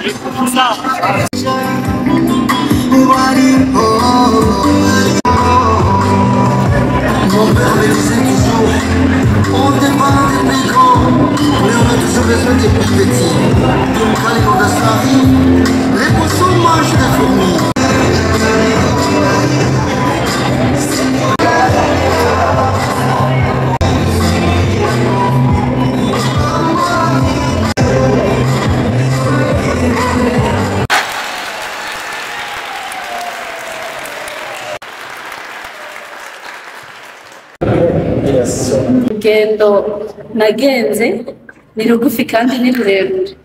Mon père me disait toujours, on dépend des plus grands, mais on a toujours besoin des plus petits. Quand l'inondation arrive, les poissons mangent des fourmis. Urugendo nagenze ni rugufi kandi ni rurerure,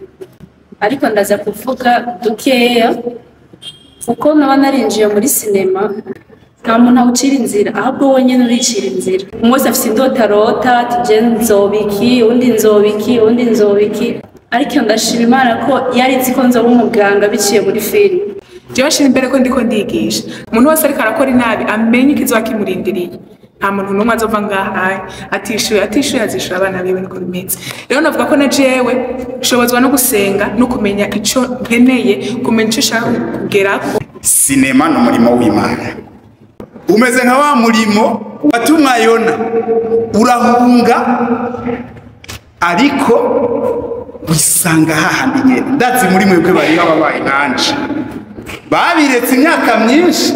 ariko ndaza kuvuga dukeya kuko naba narinjiye muri sinema. Nta muntu awucira inzira, ahubwo wenyine uricira inzira. Umwe wese afite indoto arota, ati je nzobiki, undi nzobiki, undi nzobiki, ariko ndashima Imana ko yari izi ko nzoba umuganga biciye muri filime. Jewe nshira imbere ko ndiko ndigisha umuntu wese ariko arakora inabi amenye ikizoba kimurindiriye. Nta muntu n'umwe azova ngaha atishuye, atishuye azishura abana biwe, niko bimeze. Rero navuga ko na jewe nshobozwa no gusenga no kumenya ico nkeneye, kumenya ico nshaka kugerako. Sinema ni umurimo w'Imana, umeze nka wa murimo watumwa Yona, urahunga ariko wisanga hahandi nyene. Ndazi muri mwebwe bari babaye nkanje, babiretse imyaka myinshi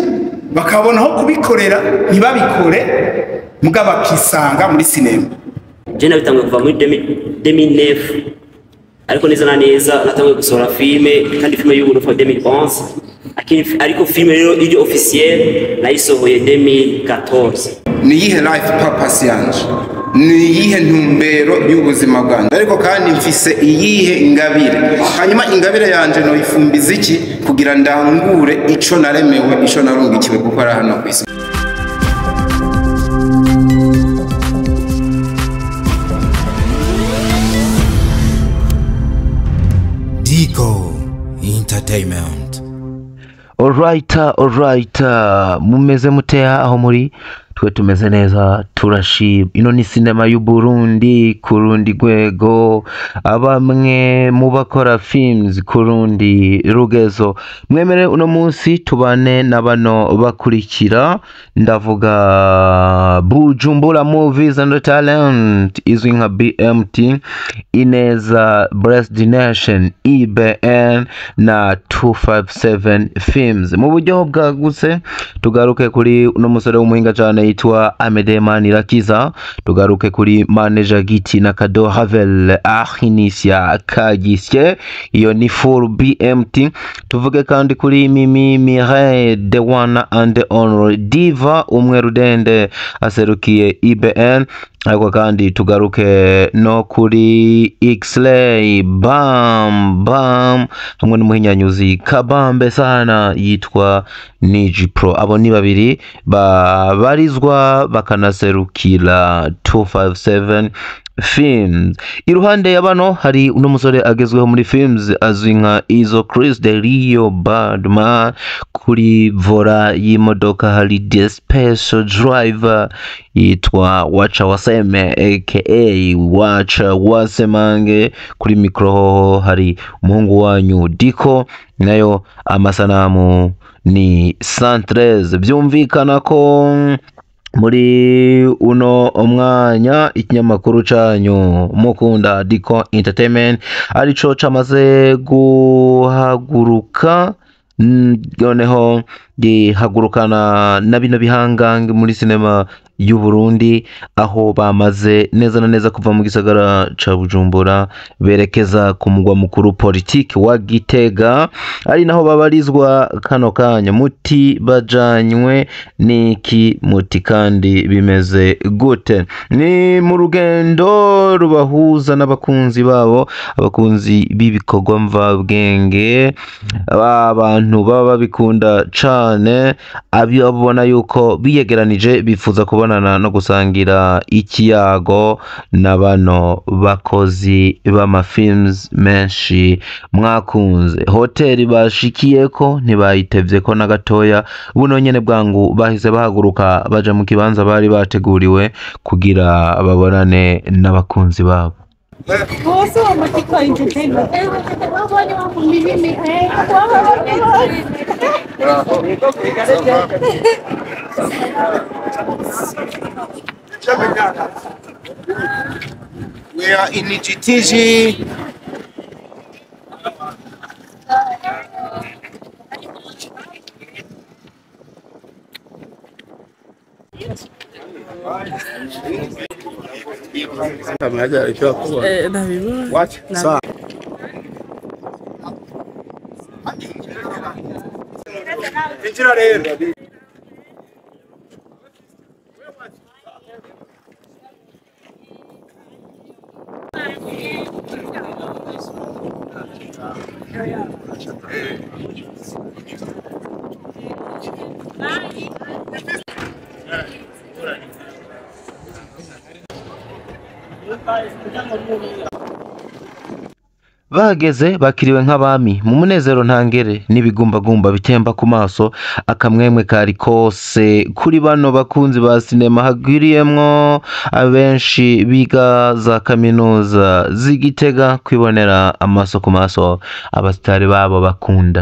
bakabona aho kubikorera ntibabikore, mugabo bakisanga muri sinema. Je nabitanguye kuva muri 2009, ariko neza na neza natanguye gusohora filme, kandi filme y'ubu kuva 2011, ariko filme rero iri officiel nayisohoye 2014. Ni iyihe life purpose yanje? Ni iyihe ntumbero y'ubuzima bwanjye? Ariko kandi mfise iyihe ingabire? Hanyuma ingabire yanje noyifumbiza iki kugira ndangure ico naremewe, ico narungikiwe gukora hano ku isi? Dico Entertainment. Alright, alright, mumeze muteha aho muri? Twe tumeze neza, turashima. Ino ni sinema y'u Burundi kurundi rwego, abamwe mu bakora films kurundi rugezo. Mwemere uno munsi tubane na bano bakurikira, ndavuga Bujumbura Movies and Talent izwi nka BMT, Ineza Blessed Nation IBN na 257 Films. Mu buryo bwagutse tugaruke kuri uno musore w'umuhinga cyane yitwa Amede Manirakiza, tugaruke kuri manager Giti na Kado Havel Ahinisia Kagisye, iyo ni full BMT. Tuvuge kandi kuri Mimi Mireille, the one and the only diva umwe rudende aserukiye IBN. Ariko kandi tugaruke no kuri X-Lay Bam Bam hamwe n'umuhinyanyuzi Kabambe sana yitwa Niji Pro. Abo ni babiri babarizwa bakanaserukira 257 Films. Iruhande ya bano hari uno musore agezweho muri films azwi nka Izo Chris the Rio Badman. Kuri vora y'imodoka hari the special driver yitwa Wacha Waseme aka Wacha Wasemange. Kuri mikro hari umuhungu wanyu Diko, nayo amasanamu ni 113. Byumvikana ko muri uno mwanya ikinyamakuru canyu mukunda Dico Entertainment arico camaze guhaguruka, noneho gihagurukana na bino bihangange muri sinema y'u Burundi, aho bamaze neza na neza kuva mu gisagara ca Bujumbura berekeza ku mugwa mukuru politiki wa Gitega, ari naho babarizwa kano kanya. Muti bajanywe niki? Muti kandi bimeze gute? Ni mu rugendo rubahuza n'abakunzi babo, abakunzi b'ibikorwa mvabwenge, abantu baba babikunda cane, ababona yuko biyegeranije bifuza kubonana no gusangira ikiyago na bano bakozi b'amafilms menshi mwakunze. Hoteli bashikiyeko ntibayitevye ko na gatoya, buno nyene bwangu bahise bahaguruka baja mu kibanza bari bateguriwe kugira babonane n'abakunzi babo. We are in GTG. Watch. Bahageze bakiriwe nk'abami mu munezero ntangere n'ibigumbagumba bitemba ku maso, akamwemwe kari kose kuri bano bakunzi ba sinema hagwiriyemwo abenshi biga za kaminuza z'Igitega kwibonera amaso ku maso abasitari babo bakunda.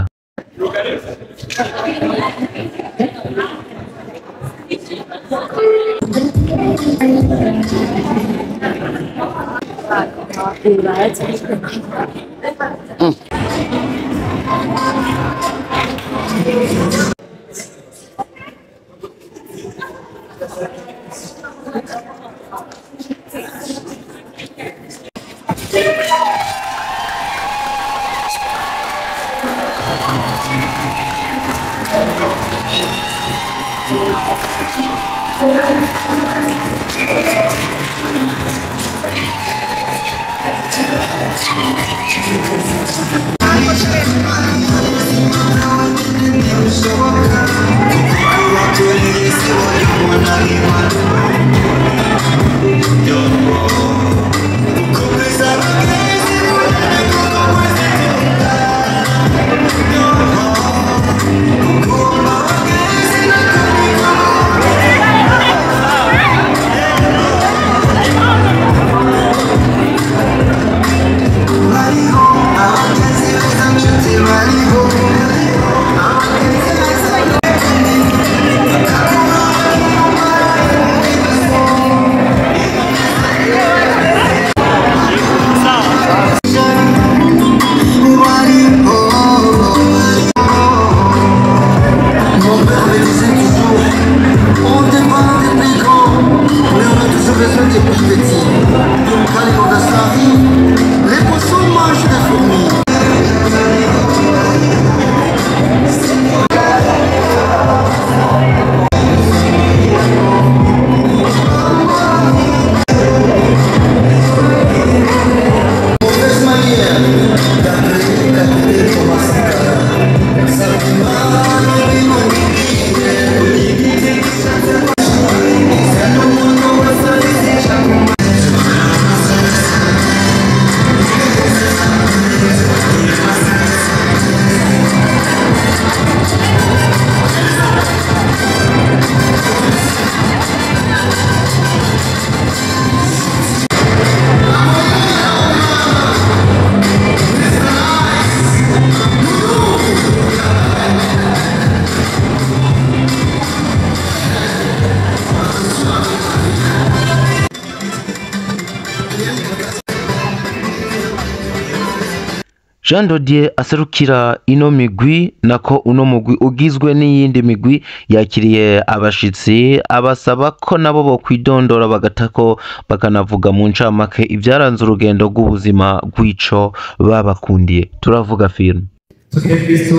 Jean Dodier aserukira ino migwi nako uno mugwi ugizwe n'iyindi migwi yakiriye abashitsi, abasaba ko nabo bokwidondora bagatako bakanavuga mu ncamake ibyaranze urugendo rw'ubuzima rw'ico babakundiye. Turavuga film. Tukire Kristo.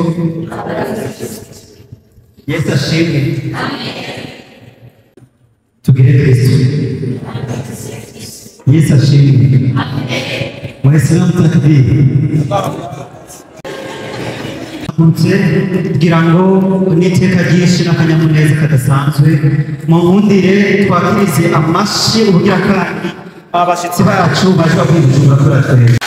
Yesu ashimwe. Tukire Kristo. Yesu ashimwe. Waislamu takbir. Kugira ngo n'iteka ryinshi n'akanyamuneza kadasanzwe mu nkundire twakirize amashi ubugira kandi abashitsi bacu baje bavuye Bujumbura kuri twebwe.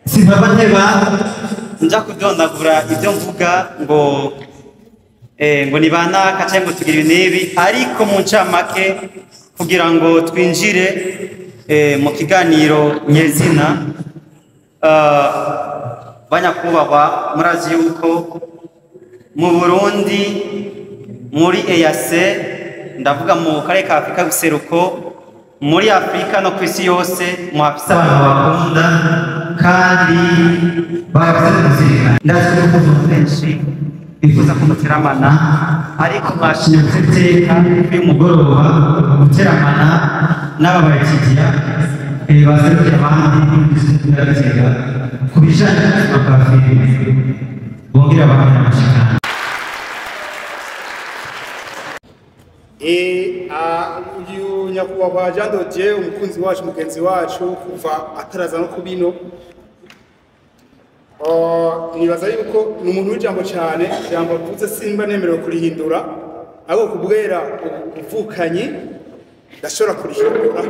Simpava nteba nja kudondagura ibyo mvuga ngo ngo ni banaka cyangwa ngo tugira ibi n'ibi, ariko mu ncamake Kugira ngo twinjire mu kiganiro nyezina, banyakubahwa, murazi yuko mu Burundi, muri EAC, ndavuga mu karere ka Afurika y'ubuseruko, muri Afurika no ku isi yose, muhafise abantu bakunda kandi bafite kuzirikana. Ndazi ko umuntu benshi bifuza ko muteramana, ariko mwashimye guteka uyu mugoroba guteramana n'aba bakiriya baserukiye abandi n'ibyo ku bijanye n'ubuzima bwa filime, bongera bahamya amashikano. Uyu nyakubahwa Jean de Dieu, umukunzi wacu, mugenzi wacu kuva ataraza no kubino, nibaza yuko ni umuntu w'ijambo cyane. Ijambo avuze simba nemerewe kurihindura, ariko kubwera ubuvukanyi ndashobora kurihindura,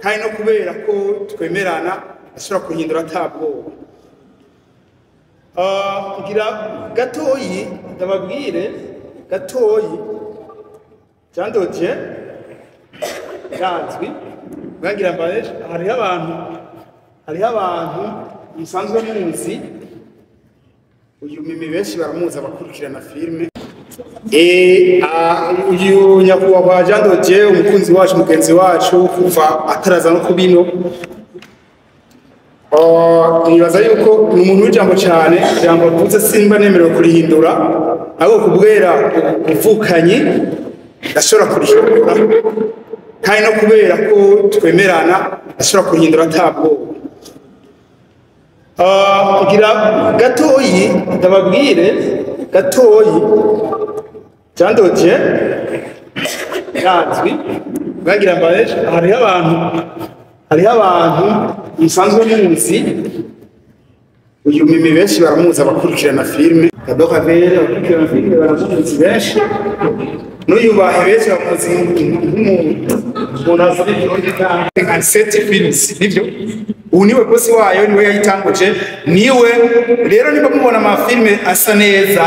kandi no kubera ko twemerana ndashobora kurihindura atabwoba. Ngira gatoyi ndababwire gatoyi. Jean de Dieu yazwi mwagira mbaye, hariho abantu musanzwe muzi uyu Mimi, benshi baramuzi abakurikirana filime. Uyu nyakubahwa Jean de Dieu, umukunzi wacu, mugenzi wacu kuva ataraza no kubino, nibaza yuko ni umuntu w'ijambo cyane. Ijambo avuze simba nemerewe kurihindura, ariko kubwera ubuvukanyi ndashobora kurihindura, kandi no kubera ko twemerana ndashobora kurihindura atabwoba. Ngira gatoyi ndababwire gatoyi. Jean de Dieu yazwi mwagira mbaye, hariho abantu musanzwe muzi uyu Mimi, benshi baramuzi abakurikirana filime Kado Kabere, abakurikirana filime baramuzi benshi, n'uyu bahe benshi bamuzi nk'umuntu umuntu azi Anseti Films, nivyo, ubu niwe bosi wayo, niwe yayitanguje, niwe rero niba mubona amafilme asa neza,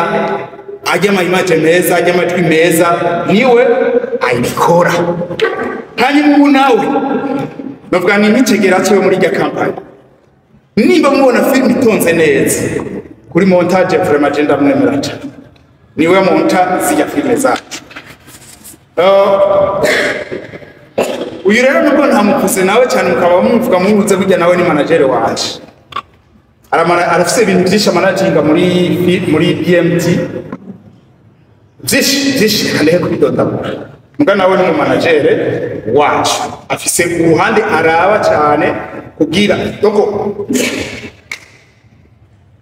ajya ama image meza, ajya amajwi meza, niwe ayikora. Hanyuma ubu nawe bavuga ni imicegera cyo muri irya kampani. Nimba mubona filime itonze neza kuri montage, vraiment je ndamwemera cyane, niwe monta zijya filime zacu. Uyu rero nubwo ntamukuze nawe cyane, mukaba mumuvuga muhuze, burya nawe ni manager wanje. Arafise ibintu byinshi amanaginga muri BMT, byinshi byinshi, reka ndeke kubidondagura. Muga nawe ni umumanagere wacu, afise uruhande araba cyane kugira donc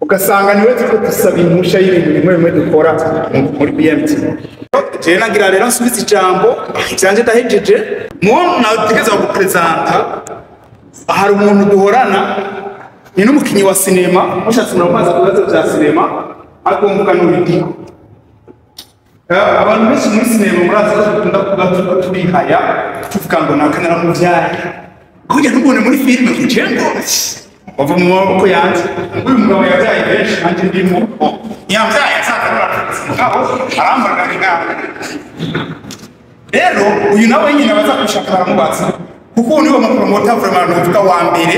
ugasanga niwe turiko dusaba impusha y'ibintu bimwe bimwe dukora muri BMT. Jewe nagira rero nsubize ijambo ivyanje, ndahejeje. Muwo nategeza gupresenta, hari umuntu duhorana, ni n'umukinyi wa sinema, mushatse muramubaza ku bibazo vya sinema, ariko mvuga n'urudiko. Abantu benshi muri sinema murazi ko dukunda kuvuga turiko turihaya, tuvuga ngo naka naramuvyaye, kugira ntubone muri filime kugira ngo bava mu maboko yanje. Uyu mugabo yabyaye benshi, nanjye ndimo. Yambyaye asaga n'abatutsi, mugabo arambaga ingana. Rero uyu nawe nyine baza gushaka baramubaza, kuko uyu niwe mupromota vraiment novuga wa mbere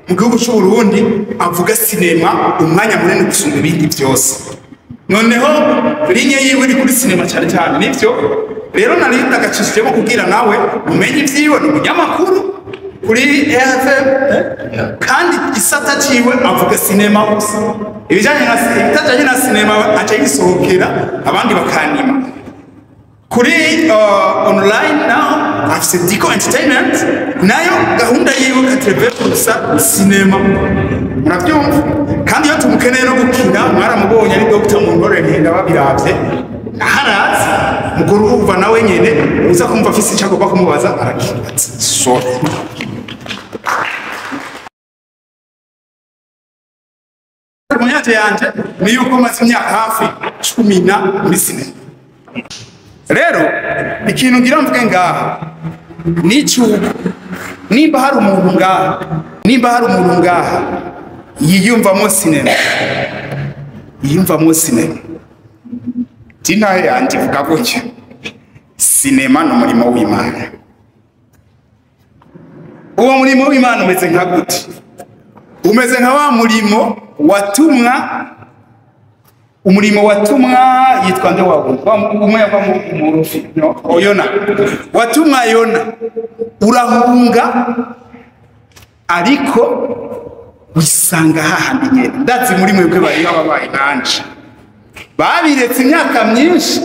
mu gihugu cy'u Burundi avuga sinema umwanya munini gusumba ibindi byose. Noneho ligne yiwe iri kuri sinema cyane cyane, nivyo rero nari ndagacishijemo kugira nawe umenye ivyiwe. Ni umunyamakuru kuri RFM, kandi gisata ciwe avuga sinema gusa, ibijanye na ibitajanye na sinema aca yisohokera, abandi bakanima. Kuri online naho afise Dico Entertainment, nayo gahunda yiwe katreve gusa sinema, murabyumva. Kandi iyo tumukeneye no gukina, mwaramubonye ari Dr. Muntore Ntenda, babiravye aharazi mukuru uva nawe nyene uza kumva afise icyo agomba kumubaza arakibaza. Sorry. Témoignage yanje ni yuko maze imyaka hafi 10 muri sinema. Rero ikintu ngira mvuge ngaha ni icyuko nimba hari umuntu ngaha yiyumvamo sinema, yiyumvamo sinema, tintahe yanjye ivuga gutya: sinema ni umurimo w'Imana. Uwo murimo w'Imana umeze nka gute? Umeze nka wa murimo watumwa, umurimo watumwa yitwa nde wawe? Umwe yava mu rufi, no, Yona. Watumwa Yona, urahunga ariko wisanga hahandi nyene. Ndazi muri mwebwe bari babaye nanje, babiretse imyaka myinshi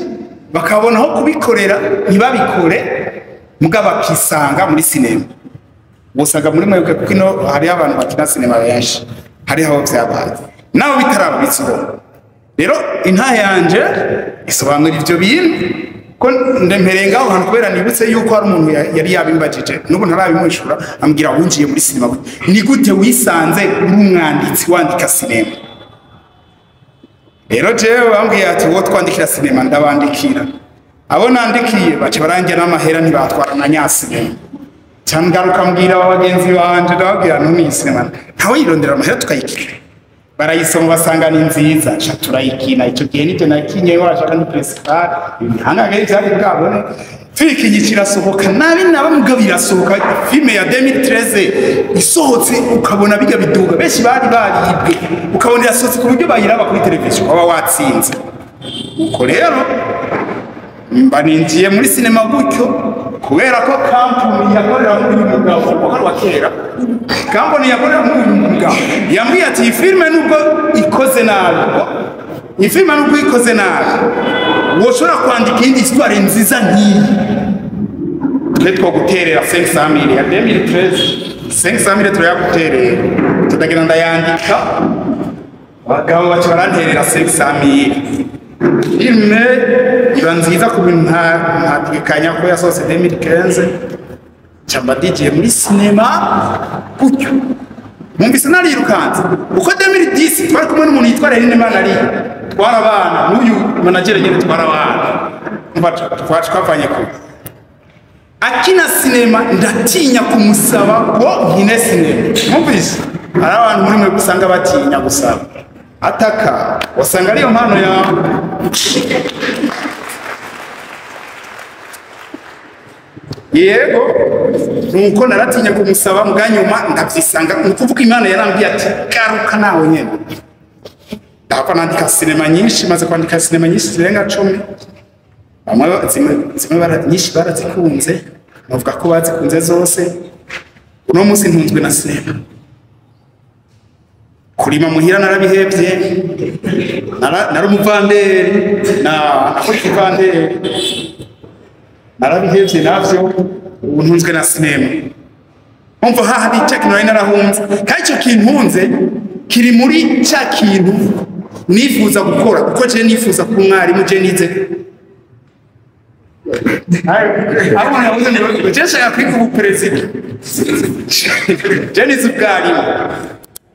bakabona aho kubikorera ntibabikore, mugabo bakisanga muri sinema. Usanga muri mwebwe kuko ino hariho abantu bakina sinema benshi, hariho aho vyabaye naho bitaraba bisohoka. Rero intahe yanje isobanura ivyo bintu ko ndempereye ngaho hantu kubera nibutse yuko hari umuntu yari yabimbajije, n'ubu ntarabimwishura, ambwira winjiye muri sinema gute? Ni gute wisanze uri umwanditsi wandika sinema? Rero jewe bambwiye ati wowe twandikira sinema, ndabandikira. Abo nandikiye baca barangira n'amahera ntibatwara na nya sinema. Cyangwa ngaruka mbwira aba bagenzi banje, ndababwira none iyi sinema ntawe yirondera amahera tukayikina. Barayisoma basanga ni nziza, ca turayikina. Ico gihe nivyo nakinye, washaka ni principal, ibihangange vyari bwabone. Tuyikinye kirasohoka nabi naba mugabo irasohoka. Filme ya 2013 isohotse ukabona bijya biduga, benshi bari baribwe, ukabona irasohotse ku buryo bayiraba kuri televiziyo waba watsinze. Uko rero mba ninjiye muri sinema gutyo, kubera ko kampuni yakorera muri uyu mugabo wari wa kera, kampuni yakorera muri uyu mugabo yambwiye ati iyi filme nubwo ikoze nabi, iyi filme nubwo ikoze nabi, woshobora kwandika iyindi histoire nziza nk'iyi. Twe twoguterera 500,000 ya 2013, 500,000 turayaguterera. Tudagenda ndayandika, abagabo baca baranterera 500,000. Filme iba nziza ku bintu ntategekanya ko yasohotse 2015, cyamba digiye muri sinema gutyo. Mwumvise narirukanze uko 2010 twari kumwe n'umuntu yitwa René Manari, twarabana n'uyu manager nyene twarabana, umva twavanye ku akina sinema, ndatinya kumusaba ngo nkine sinema. Mwumvise hari abantu muri mwe usanga batinya gusaba, ataka wasanga ariyo mpano yawe. Yego nuko naratinya kumusaba, muganyuma ndavyisanga. Nukuvuga Imana yarambwiye ati garuka nawe nyene. Ndahava nandika sinema nyinshi, maze kwandika sinema nyinshi zirenga 10. Bamwe zimwe nyinshi barazikunze, bavuga ko bazikunze zose. Uno munsi ntunzwe na sinema. Kurima muhira narabihevye, nari umuvanderi, nakora ikivanderi, narabihevye navyo, ubu ntunzwe na sinema. Umva hahari cya kintu nari narahunze, kandi icyo kintunze kiri muri cya kintu nifuza gukora, kuko je nifuza kuba umwarimu, je nize. Abo yavuze ngo je nshaka kwiga ubuperezida, je nize ubwarimu.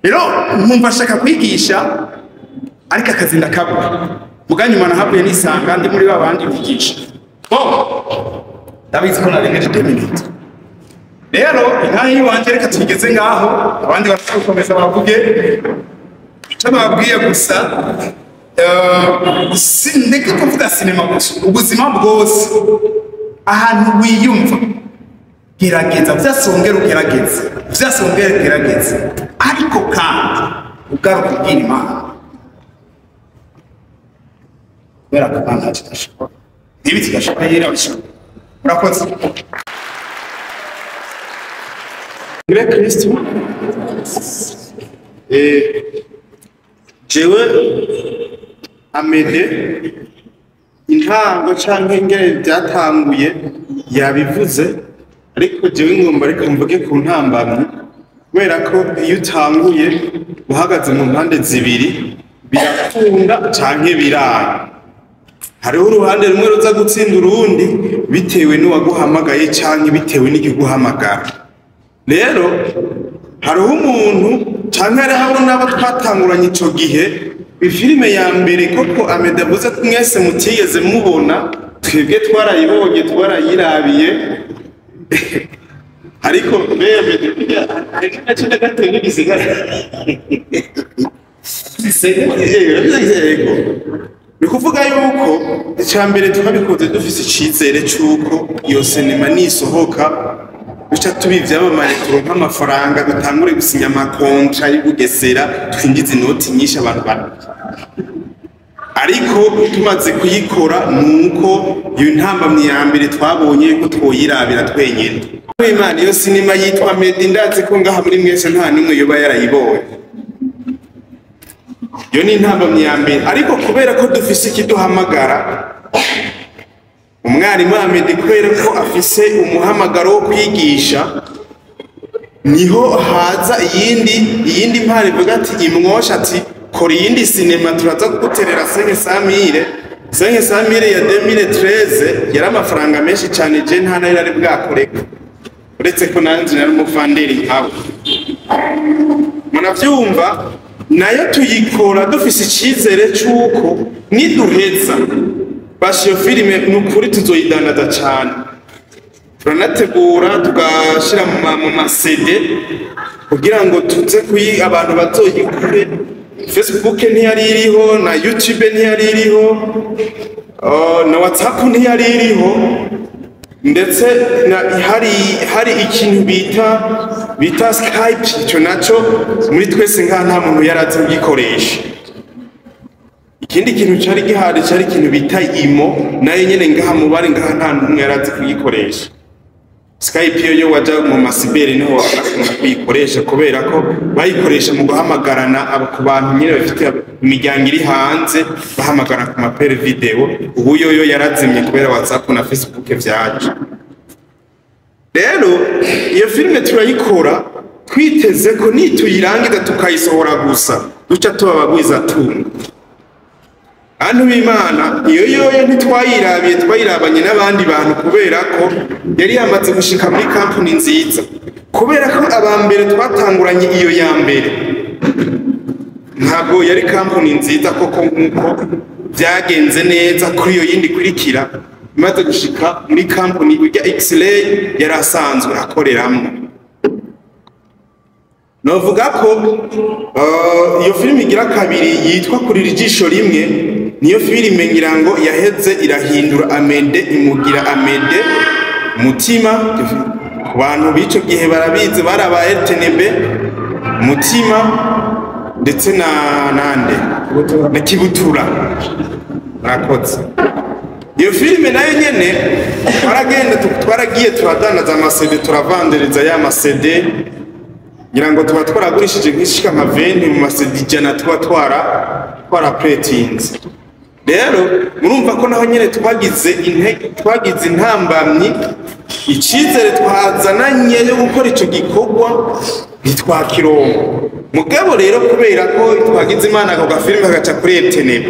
Rero nkumva nshaka kwigisha ariko akazi ndakabura. Muganyuma nahavuye nisanga ndi muri babandi bigisha. Bo ndabizi ko narengeje 2 minutes. Rero intahe yiwanje reka tugeze ngaho, abandi barakomeza bavuge. Icyo babwiye gusa sindeke kuvuga sinema gusa, ubuzima bwose ahantu wiyumva gerageza, vyasongera ugerageze, vyasongera ugerageze, ariko kandi ugaruka ubwira Imana, kubera ko Imana ntacyo idashobora, niba idashobora yera bishobora. Murakoze. Nibe Kristo. Jewe Amede intango canke ingene byatanguye yabivuze, ariko jewe ngomba ariko mvuge ku ntambamyi, kubera ko iyo utanguye uhagaze mu mpande zibiri birakunda canke biranga. Hariho uruhande rumwe ruza gutsinda urundi bitewe n'uwaguhamagaye canke bitewe n'ikiguhamagara. Rero hariho umuntu canke hariho n'abo twatanguranye ico gihe, ifilime ya mbere koko Amede avuze ko mwese mutigeze mubona, twebwe twarayibonye twarayirabiye. Ariko bebe ni kuvuga yuko icya mbere twabikoze dufise icizere c'uko iyo sinema nisohoka Duca tuba ivyamamare, turonke amafaranga, dutangure gusinya amakontra y'ubugesera, twinjize inoti nyinshi abantu bana. Ariko tumaze kuyikora, nuko iyo ntambamyi ya mbere twabonye yuko twoyirabira twenyene. Imana, iyo sinema yitwa Medi, ndazi ko ngaha muri mwese nta n'umwe yoba yarayibonye. Iyo ni intambamyi ya mbere. Ariko kubera ko dufise ikiduhamagara, umwarimu Amedi, kubera ko afise umuhamagaro wo kwigisha, niho haza iyindi mpano ivuga ati imwosha, ati kora iyindi sinema, turaza kuguterera 500 mille. 500 mille ya 2013 yari amafaranga menshi cyane. Je nta nayo yari bwakoreka, uretse ko nanjye nari umufanderi nkawe, munavyumva. Nayo tuyikora dufise icizere c'uko niduheza basha iyo filime, ni ukuri tuzoyidandaza cane. Turanategura tugashira mu ma CD kugira ngo tuze kuyi abantu bazoyigure. Facebook ntiyari iriho, na YouTube ntiyari iriho, na WhatsApp ntiyari iriho, ndetse na hari ikintu bita Skype. Ico naco muri twese nka nta muntu yari azi kugikoresha. Ikindi kintu cari gihari cari ikintu bita Imo, nayo nyene ngaha mu bari ngaha nta n'umwe yari azi kuyikoresha. Skype yo waja mu ma cyber niho wakunda kuyikoresha, kubera ko bayikoresha mu guhamagarana abo ku bantu nyine bafite imiryango iri hanze, bahamagara ku ma appels vidéo. Ubu yo yarazimye kubera WhatsApp na Facebook vyaje. Rero iyo filime turayikora twiteze ko nituyirangiza tukayisohora gusa duca tuba abagwiza tunga. Bantu b'Imana, iyo yoyo ntitwayirabiye, twayirabanye n'abandi bantu, kubera ko yari yamaze gushika muri kampuni nziza. Kubera ko aba mbere twatanguranye iyo ya mbere ntabwo yari kampuni nziza koko, nk'uko byagenze neza kuri iyo yindi ikurikira imaze gushika muri kampuni ujya X-ray yari asanzwe akoreramo. Novuga ko iyo filime igira kabiri yitwa Kurira Ijisho Rimwe, niyo filime ngira ngo yaheze irahindura Amede, imugira Amede Mutima. Ku bantu b'ico gihe barabizi, barabaye RTNB, Mutima ndetse na nande na Kibutura. Murakoze. Iyo filime nayo nyene twaragenda, twaragiye turadandaza ama CD, turavandereza ya ma CD. Ngira ngo tuba twaragurishije nk'ishika nka 20 mu ma CD 100 tuba twarapretinze. Rero murumva ko naho nyene twagize intege, twagize intambamyi. Icizere twazananye yo gukora ico gikorwa ntitwakironka. Mugabo rero kubera ko twagize Imana, ako gafilime kagaca kuri RTNB,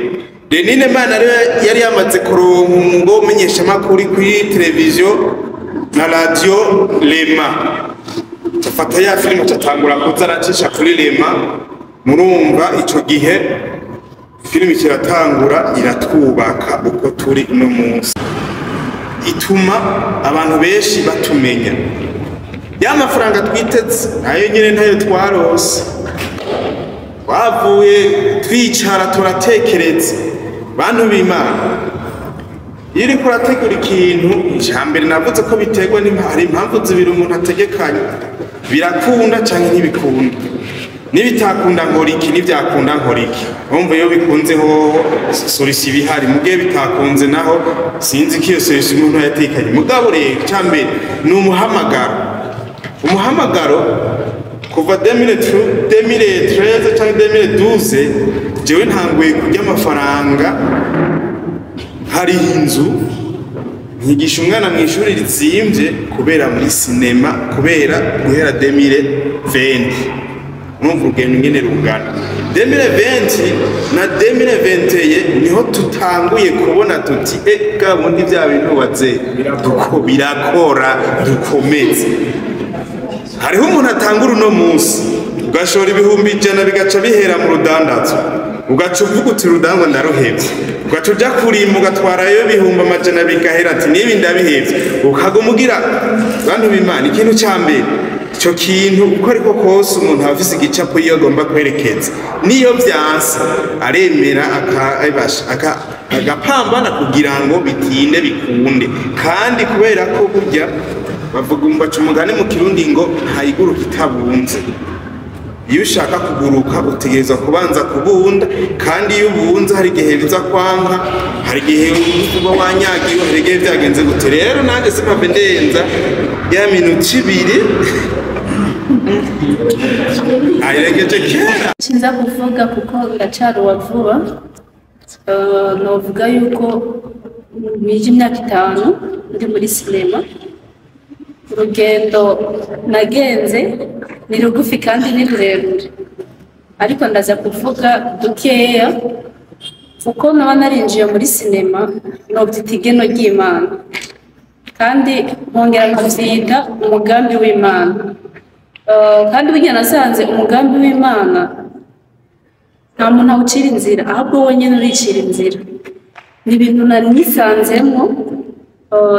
Renine Mana rero yari yamaze kuronka umwuga w'umenyeshamakuru kuri televiziyo na radiyo Rema, afata ya filime acatangura kuza aracisha kuri Rema. Murumva ico gihe filime kiratangura iratwubaka uko turi uno munsi, ituma abantu benshi batumenya. Ya mafaranga twiteze nayo nyene ntayo twarose. Twavuye twicara turatekereza. Bantu b'Imana, iyo uriko urategura ikintu, icambere navuze ko biterwa, hari impamvu zibiri umuntu ategekanya: birakunda canke ntibikunda. Nibitakunda nkora iki? Nibyakunda nkora iki? Urumva iyo bikunze hoho solution ibihari, mugihe bitakunze naho sinzi ko iyo solution umuntu yatekanye. Mugabo rero icambere ni umuhamagaro. Umuhamagaro kuva 2013 cyangwa 2012, jewe ntanguye kurya amafaranga, hari inzu, nkigisha umwana mu ishuri rizimvye kubera muri sinema, kubera guhera 2020. Urumva urugendo ingene rungana. 2020 na 2021 niho tutanguye kubona tuti e bwa bundi bya bintu waze duko birakora, dukomeze. Hariho umuntu atangura uno munsi, ugashora 100,000, bigaca bihera mu rudandazo, ugaca uvuga uti urudangwa ndaruhevye, ugaca uja kurima ugatwarayo 100,000, bigahera, ati nibi ndabihevye, ukaguma ugira. Bantu b'Imana, ikintu ca mbere, ico kintu uko ariko kose umuntu aba afise igicapo iyo agomba kwerekeza. Niyo vyanse aremera agapambana kugira ngo bitinde bikunde. Kandi kubera ko burya Bavuga baca umugani mu Kirundi ngo ntayiguruka itabunze. Iyo ushaka kuguruka utegerezwa kubanza kubunda, kandi iyo ubunze hari igihe biza kwanka, hari igihe uba wanyagiwe, hari igihe byagenze gute. Rero nanjye simpave ndenza ya minota ibiri ayirengeje kera. Nza kuvuga kuko ndacyari uwa vuba. Novuga yuko mije imyaka 5 ndi muri sinema. Urugendo nagenze ni rugufi kandi ni rurerure, ariko ndaza kuvuga dukeya kuko naba narinjiye muri sinema nobyita igeno ry'Imana, kandi nkongera nkabyita umugambi w'Imana. Kandi burya nasanze umugambi w'Imana nta muntu awucira inzira, ahubwo wenyine uricira inzira. Ni ibintu nanisanzemo,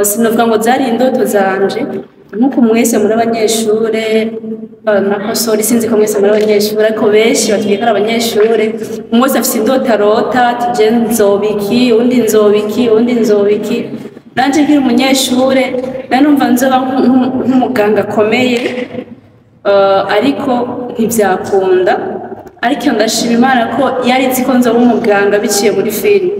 sinavuga ngo zari indoto zanje, nk'uko mwese muri abanyeshure, nakosora sinzi ko mwese muri abanyeshure, ariko benshi batubwiye ko ari abanyeshure. Umwe wese afise indoto arota, ati je nzobiki, undi nzobiki, undi nzobiki. Nanje nkiri umunyeshure nari numva nzoba nk'umuganga akomeye, ariko ntivyakunda. Ariko ndashima Imana ko yari izi ko nzoba umuganga biciye muri filime.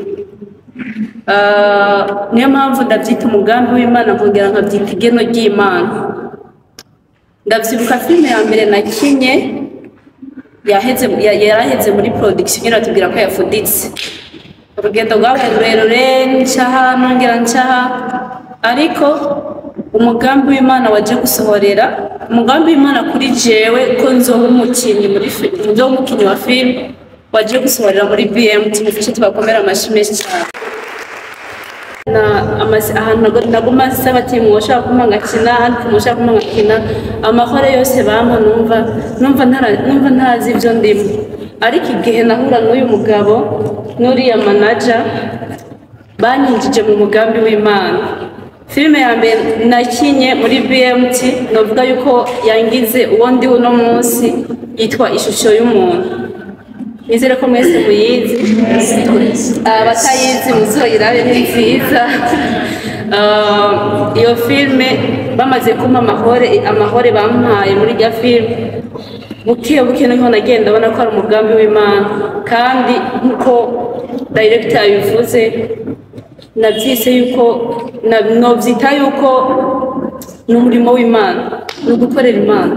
Niyo mpamvu ndabyita umugambi w'Imana, nkongera nkabyita igeno ry'Imana. Ndavyibuka filime ya mbere nakinye yaraheze muri production, nyine batubwira ko yafuditse. Urugendo rwabaye rurerure, ncaha nongera ncaha, ariko umugambi w'Imana waje gusohorera. Umugambi w'Imana kuri jewe ko nzoba umukinyi muri nzoba umukinyi wa filime waje gusohorera muri BMT. Mufashe tubakomera amashyi menshi cyane. Na ahantu naguma nsaba ati mwoshaka kumpa ngakina, ahandi mwoshaka kumpa ngakina, amahoro yose bampa numva ntazi ibyo ndimo. Ariko igihe nahura n'uyu mugabo n'uriya manager, banyinjije mu mugambi w'Imana. Filime ya mbere nakinye muri BMT, novuga yuko yangize uwo ndi uno munsi, yitwa Ishusho y'Umuntu. Nizere ko mwese muyizi, abatayizi muzoyirabe, ni nziza. Iyo filime bamaze kumpa amahore bampaye muri irya filime, buke buke niho nagenda mbona ko ari umugambi w'Imana. Kandi nkuko director yabivuze, nabyise yuko nobyita yuko ni umurimo w'Imana, ni ugukorera Imana.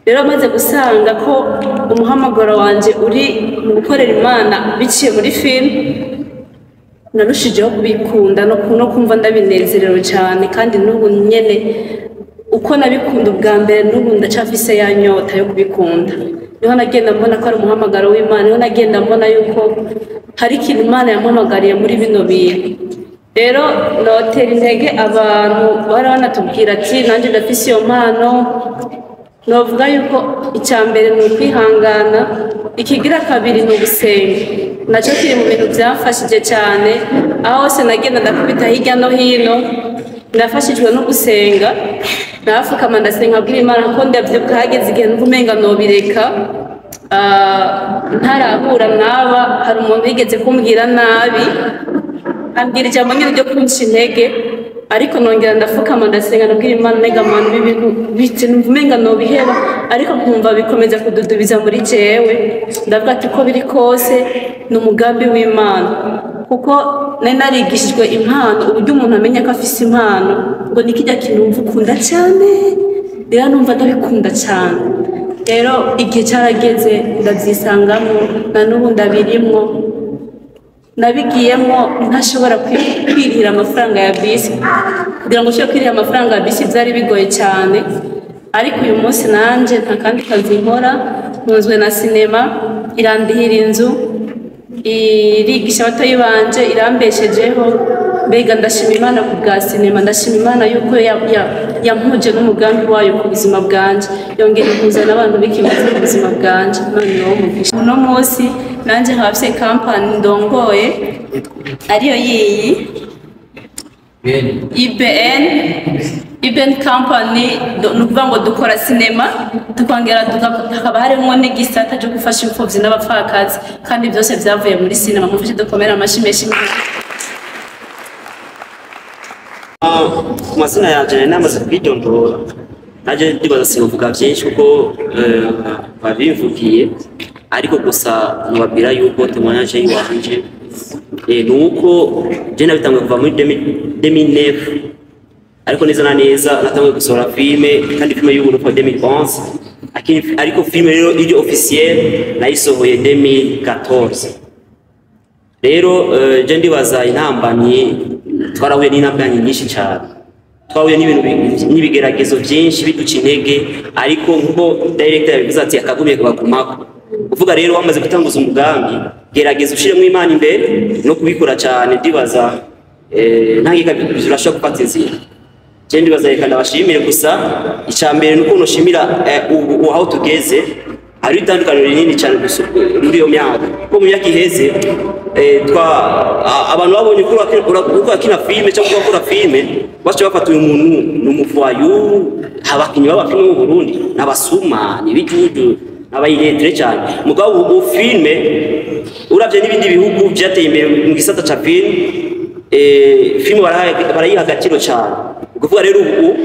Rero maze gusanga ko umuhamagaro wanje uri mu gukorera Imana biciye muri filime, narushijeho kubikunda no kumva ndabinezerewe cyane. Kandi n'ubu nyene uko nabikunda ubwa mbere, n'ubu ndacafise ya nyota yo kubikunda. Niho nagenda mbona ko ari umuhamagaro w'Imana, niho nagenda mbona yuko hari ikintu Imana yampamagariye muri bino bintu. Rero notera intege abantu bahora banatubwira ati nanjye ndafise iyo mpano. Novuga yuko icya mbere ni ukwihangana, ikigira kabiri ni ugusenga. Nacyo kiri mu bintu byamfashije cyane, aho hose nagenda ndakubita hirya no hino, nafashijwe no gusenga. Narapfukama ndasenga, nkabwira Imana ko ndavyibuka hageze igihe numva umenga nobireka. Ntarahura n'aba, hari umuntu yigeze kumbwira nabi, ambwira ijambo nyine ryo kunca intege, ariko nongera ndapfukama ndasenga, ndabwira Imana nega mana ibi bintu bite, numva umenga nobiheba, ariko nkumva bikomeza kududubiza muri jewe. Ndavuga ati uko biri kose ni umugambi w'Imana, kuko nari narigishijwe impano, uburyo umuntu amenya ko afise impano ngo ni kirya kintu wumva ukunda cyane. Rero numva ndabikunda cyane. Rero igihe cyarageze ndabyisangamo, na n'ubu ndabirimwo. Nabigiyemo ntashobora kwirihira amafaranga ya bisi. Kugira ngo ushobore kwirihira amafaranga ya bisi byari bigoye cyane, ariko uyu munsi nanje nta kandi kazi nkora, ntunzwe na sinema. Irandihira inzu, irigisha abatoyi banje, irambeshejeho. Mbega ndashima Imana ku bwa sinema, ndashima Imana yuko yampuje n'umugambi wayo ku buzima bwanje, yongera impuza n'abantu b'ikimazi ku buzima bwanje. Imana ibahe umugisha. Uno munsi nanje nkaba mfise kampani ndongoye, ariyo yiyi IBN company. Ni ukuvuga ngo dukora sinema, tukongera hakaba harimo n'igisata cyo gufasha imfuvyi n'abapfakazi, kandi byose byavuye muri sinema. Mufashe dukomere amashyi menshi. Ku mazina yanje nari namaze kwidondora, naje ndibaza sinovuga byinshi kuko babimvugiye, ariko gusa nubabwira yuko témoignage yiwanje ni uko je nabitanguye kuva muri 2009, ariko neza na neza natanguye gusohora filme, kandi filme y'ubu kuva 2011, ariko filme rero iri officiel nayisohoye 2014. Rero je ndibaza intambamyi, twarahuye n'intambamyi nyinshi cyane, twahuye n'ibintu n'ibigeragezo byinshi biduca intege, ariko nkuko director yabivuze ati akagumye kabagumako. Kuvuga rero wamaze gutanguza umugambi, gerageza ushiremo Imana imbere no kubikora cyane, ndibaza ntangika birashobora gufata inzira. Je ndibaza reka ndabashimire gusa. Icya mbere nuko noshimira ubu aho tugeze hari itandukaniro rinini cyane gusa muri iyo myaka, kuko mu myaka iheze abantu babonye ko urakina filime cyangwa urakora filime, baca bafata uyu muntu ni umu voyou. Abakinnyi b'abafilime mu Burundi n'abasuma, ni ibijuju, n'aba illettrés cyane. Mugabo ubu filime, uravye n'ibindi bihugu byateye imbere mu gisata ca filime, filime barayiha agaciro cyane. Ukuvuga rero ubu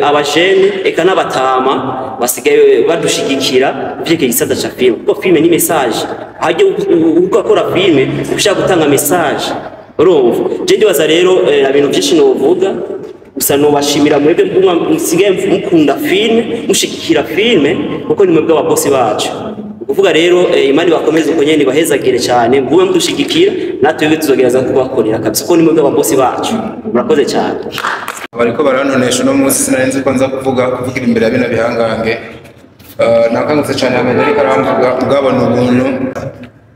abajene eka n'abatama basigaye badushigikira uvyerekeye igisata ca filime, kuko filime ni message. Hajya ugakora filime ushaka gutanga message, urumva. Je ndibaza rero ibintu byinshi novuga, gusa nobashimira mwebwe musigaye mukunda filime, mushigikira filime, kuko ni mwebwe ababosi bacu. Ukuvuga rero Imana bakomeze uko nyene, bahezagire cyane, nguwe mudushigikira, natwe tuzogereza kubakorera kabisa, kuko ni mwebwe ababosi bacu. Murakoze cyane. Bariko barantonesha uno munsi, sinari ko nza kuvugira imbere ya bino bihangange. Nakangutse cyane amenye ariko aramvuga ubwabona ubuntu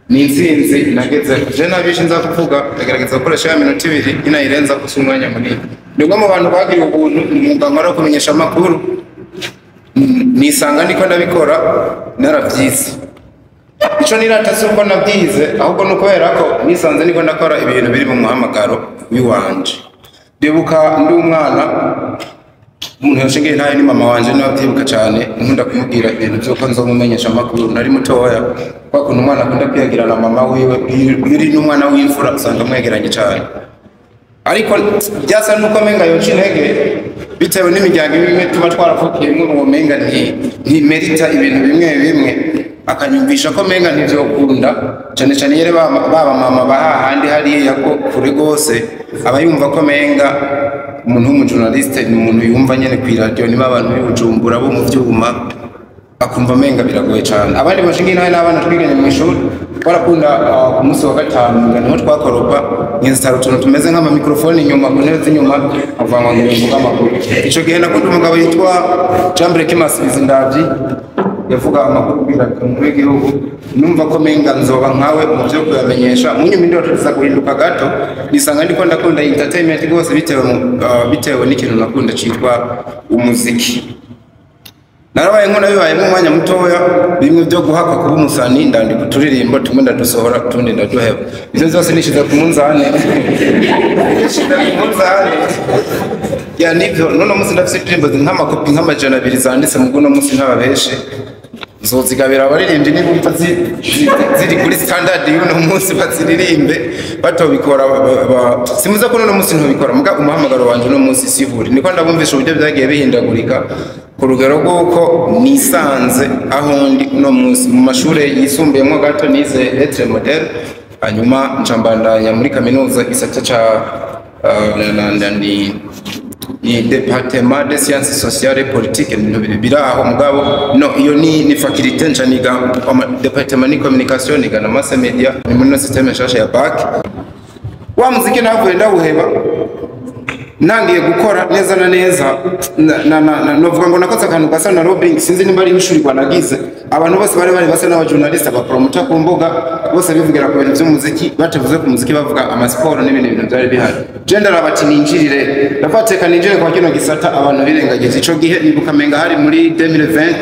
ni intsinzi nageze je nabishe nza kuvuga. Ndagerageza gukoresha ya minota 2, inayirenza gusa umwanya munini. Ni umwe mu bantu bagiriye ubuntu umwuga nkora wo kumenyesha amakuru, nisanga ndiko ndabikora naravyize. Ico nirata si uko nabyize, ahubwo ni ukubera ko nisanze ndiko ndakora ibintu biri mu muhamagaro w'iwanje. Ndibuka ndi umwana, umuntu yashingiye ntayo ni mama wanje, niwe abyibuka cyane. Nkunda kumubwira ibintu by'uko nzomumenyesha amakuru. Nari mutoya, kwa kuntu umwana akunda kwiyegerana mama wiwe, iyo uri n'umwana w'imfura usanga mwegeranye cyane, ariko byasa nuko menga yoca intege bitewe n'imiryango imwe tuba twaravukiyemo, ngo menga ntimerita ibintu bimwe bimwe, akanyumvisha ko menga ntivyokunda cyane cyane iyo baba mama bahahandi hariya ko kure rwose, aba yumva ko menga umuntu w'umu journaliste ni umuntu yumva nyene kw'iradiyo, niba abantu b'i Bujumbura bo mu vyuma, akumva menga biragoye cyane. Abandi bashingiye nawe n'abana twiganye mu ishuri twarakunda ku munsi wa gatanu nga niho twakoropa, nkinsitara utuntu tumeze nk'amamikrofone inyuma ku ntebe z'inyuma, avuga ngo ngiye amakuru. Ico gihe nakunda umugabo yitwa Jean Kimasi Bizindavyi, yavuga amakuru kugira ngo w'igihugu, numva ko menga nzoba nkawe mu byo kuyamenyesha. Mu nyuma indoto ziza guhinduka gato, nisanga ndiko ndakunda entertainment rwose, bitewe n'ikintu nakunda citwa umuziki. Narabaye nkuna bibayemo umwanya mutoya, bimwe byo guhakwa kuba umusani, ndandika uturirimbo tumwe ndadusohora, utundi ndaduheba. Ivyo vyose nishize ku munzane, nishize ku munzane ya nivyo. None munsi ndafise indirimbo nk'amakopi nk'200 zanditse, mu guno munsi ntababeshe nzozigabira abaririmbyi nibumva ziri kuri standard y'uno munsi baziririmbe, batobikora simuza ko uno munsi ntobikora, muga umuhamagaro wanje uno munsi sihuri. Niko ndabumvisha uburyo byagiye bihindagurika ku rugero rw'uko nisanze aho ndi uno munsi. Mu mashure yisumbuyemo gato nize lettres modernes, hanyuma nca mbandanya muri kaminuza igisata ca ni département de sciences sociales et politiques, ibintu biri aho. Mugabo no iyo ni faculté, nca niga département ni communication, niga na mass media, ni muri no système nshasha ya bac. Wa muziki navuye ndawuheba, ntangiye gukora neza na neza novuga ngo nakoze akantu gasa na lobbying, sinzi nimba ari ishurirwa nagize. Abantu bose bari basa n'aba journaliste, aba promoter ku mbuga bose bivugira ku bintu by'umuziki, batavuze ku muziki bavuga amasiporo n'ibindi bintu byari bihari. Je ndaraba ati ninjirire, ndafateka ninjire kwa kino gisata abantu birengagije. Ico gihe nibuka menga hari muri 2020,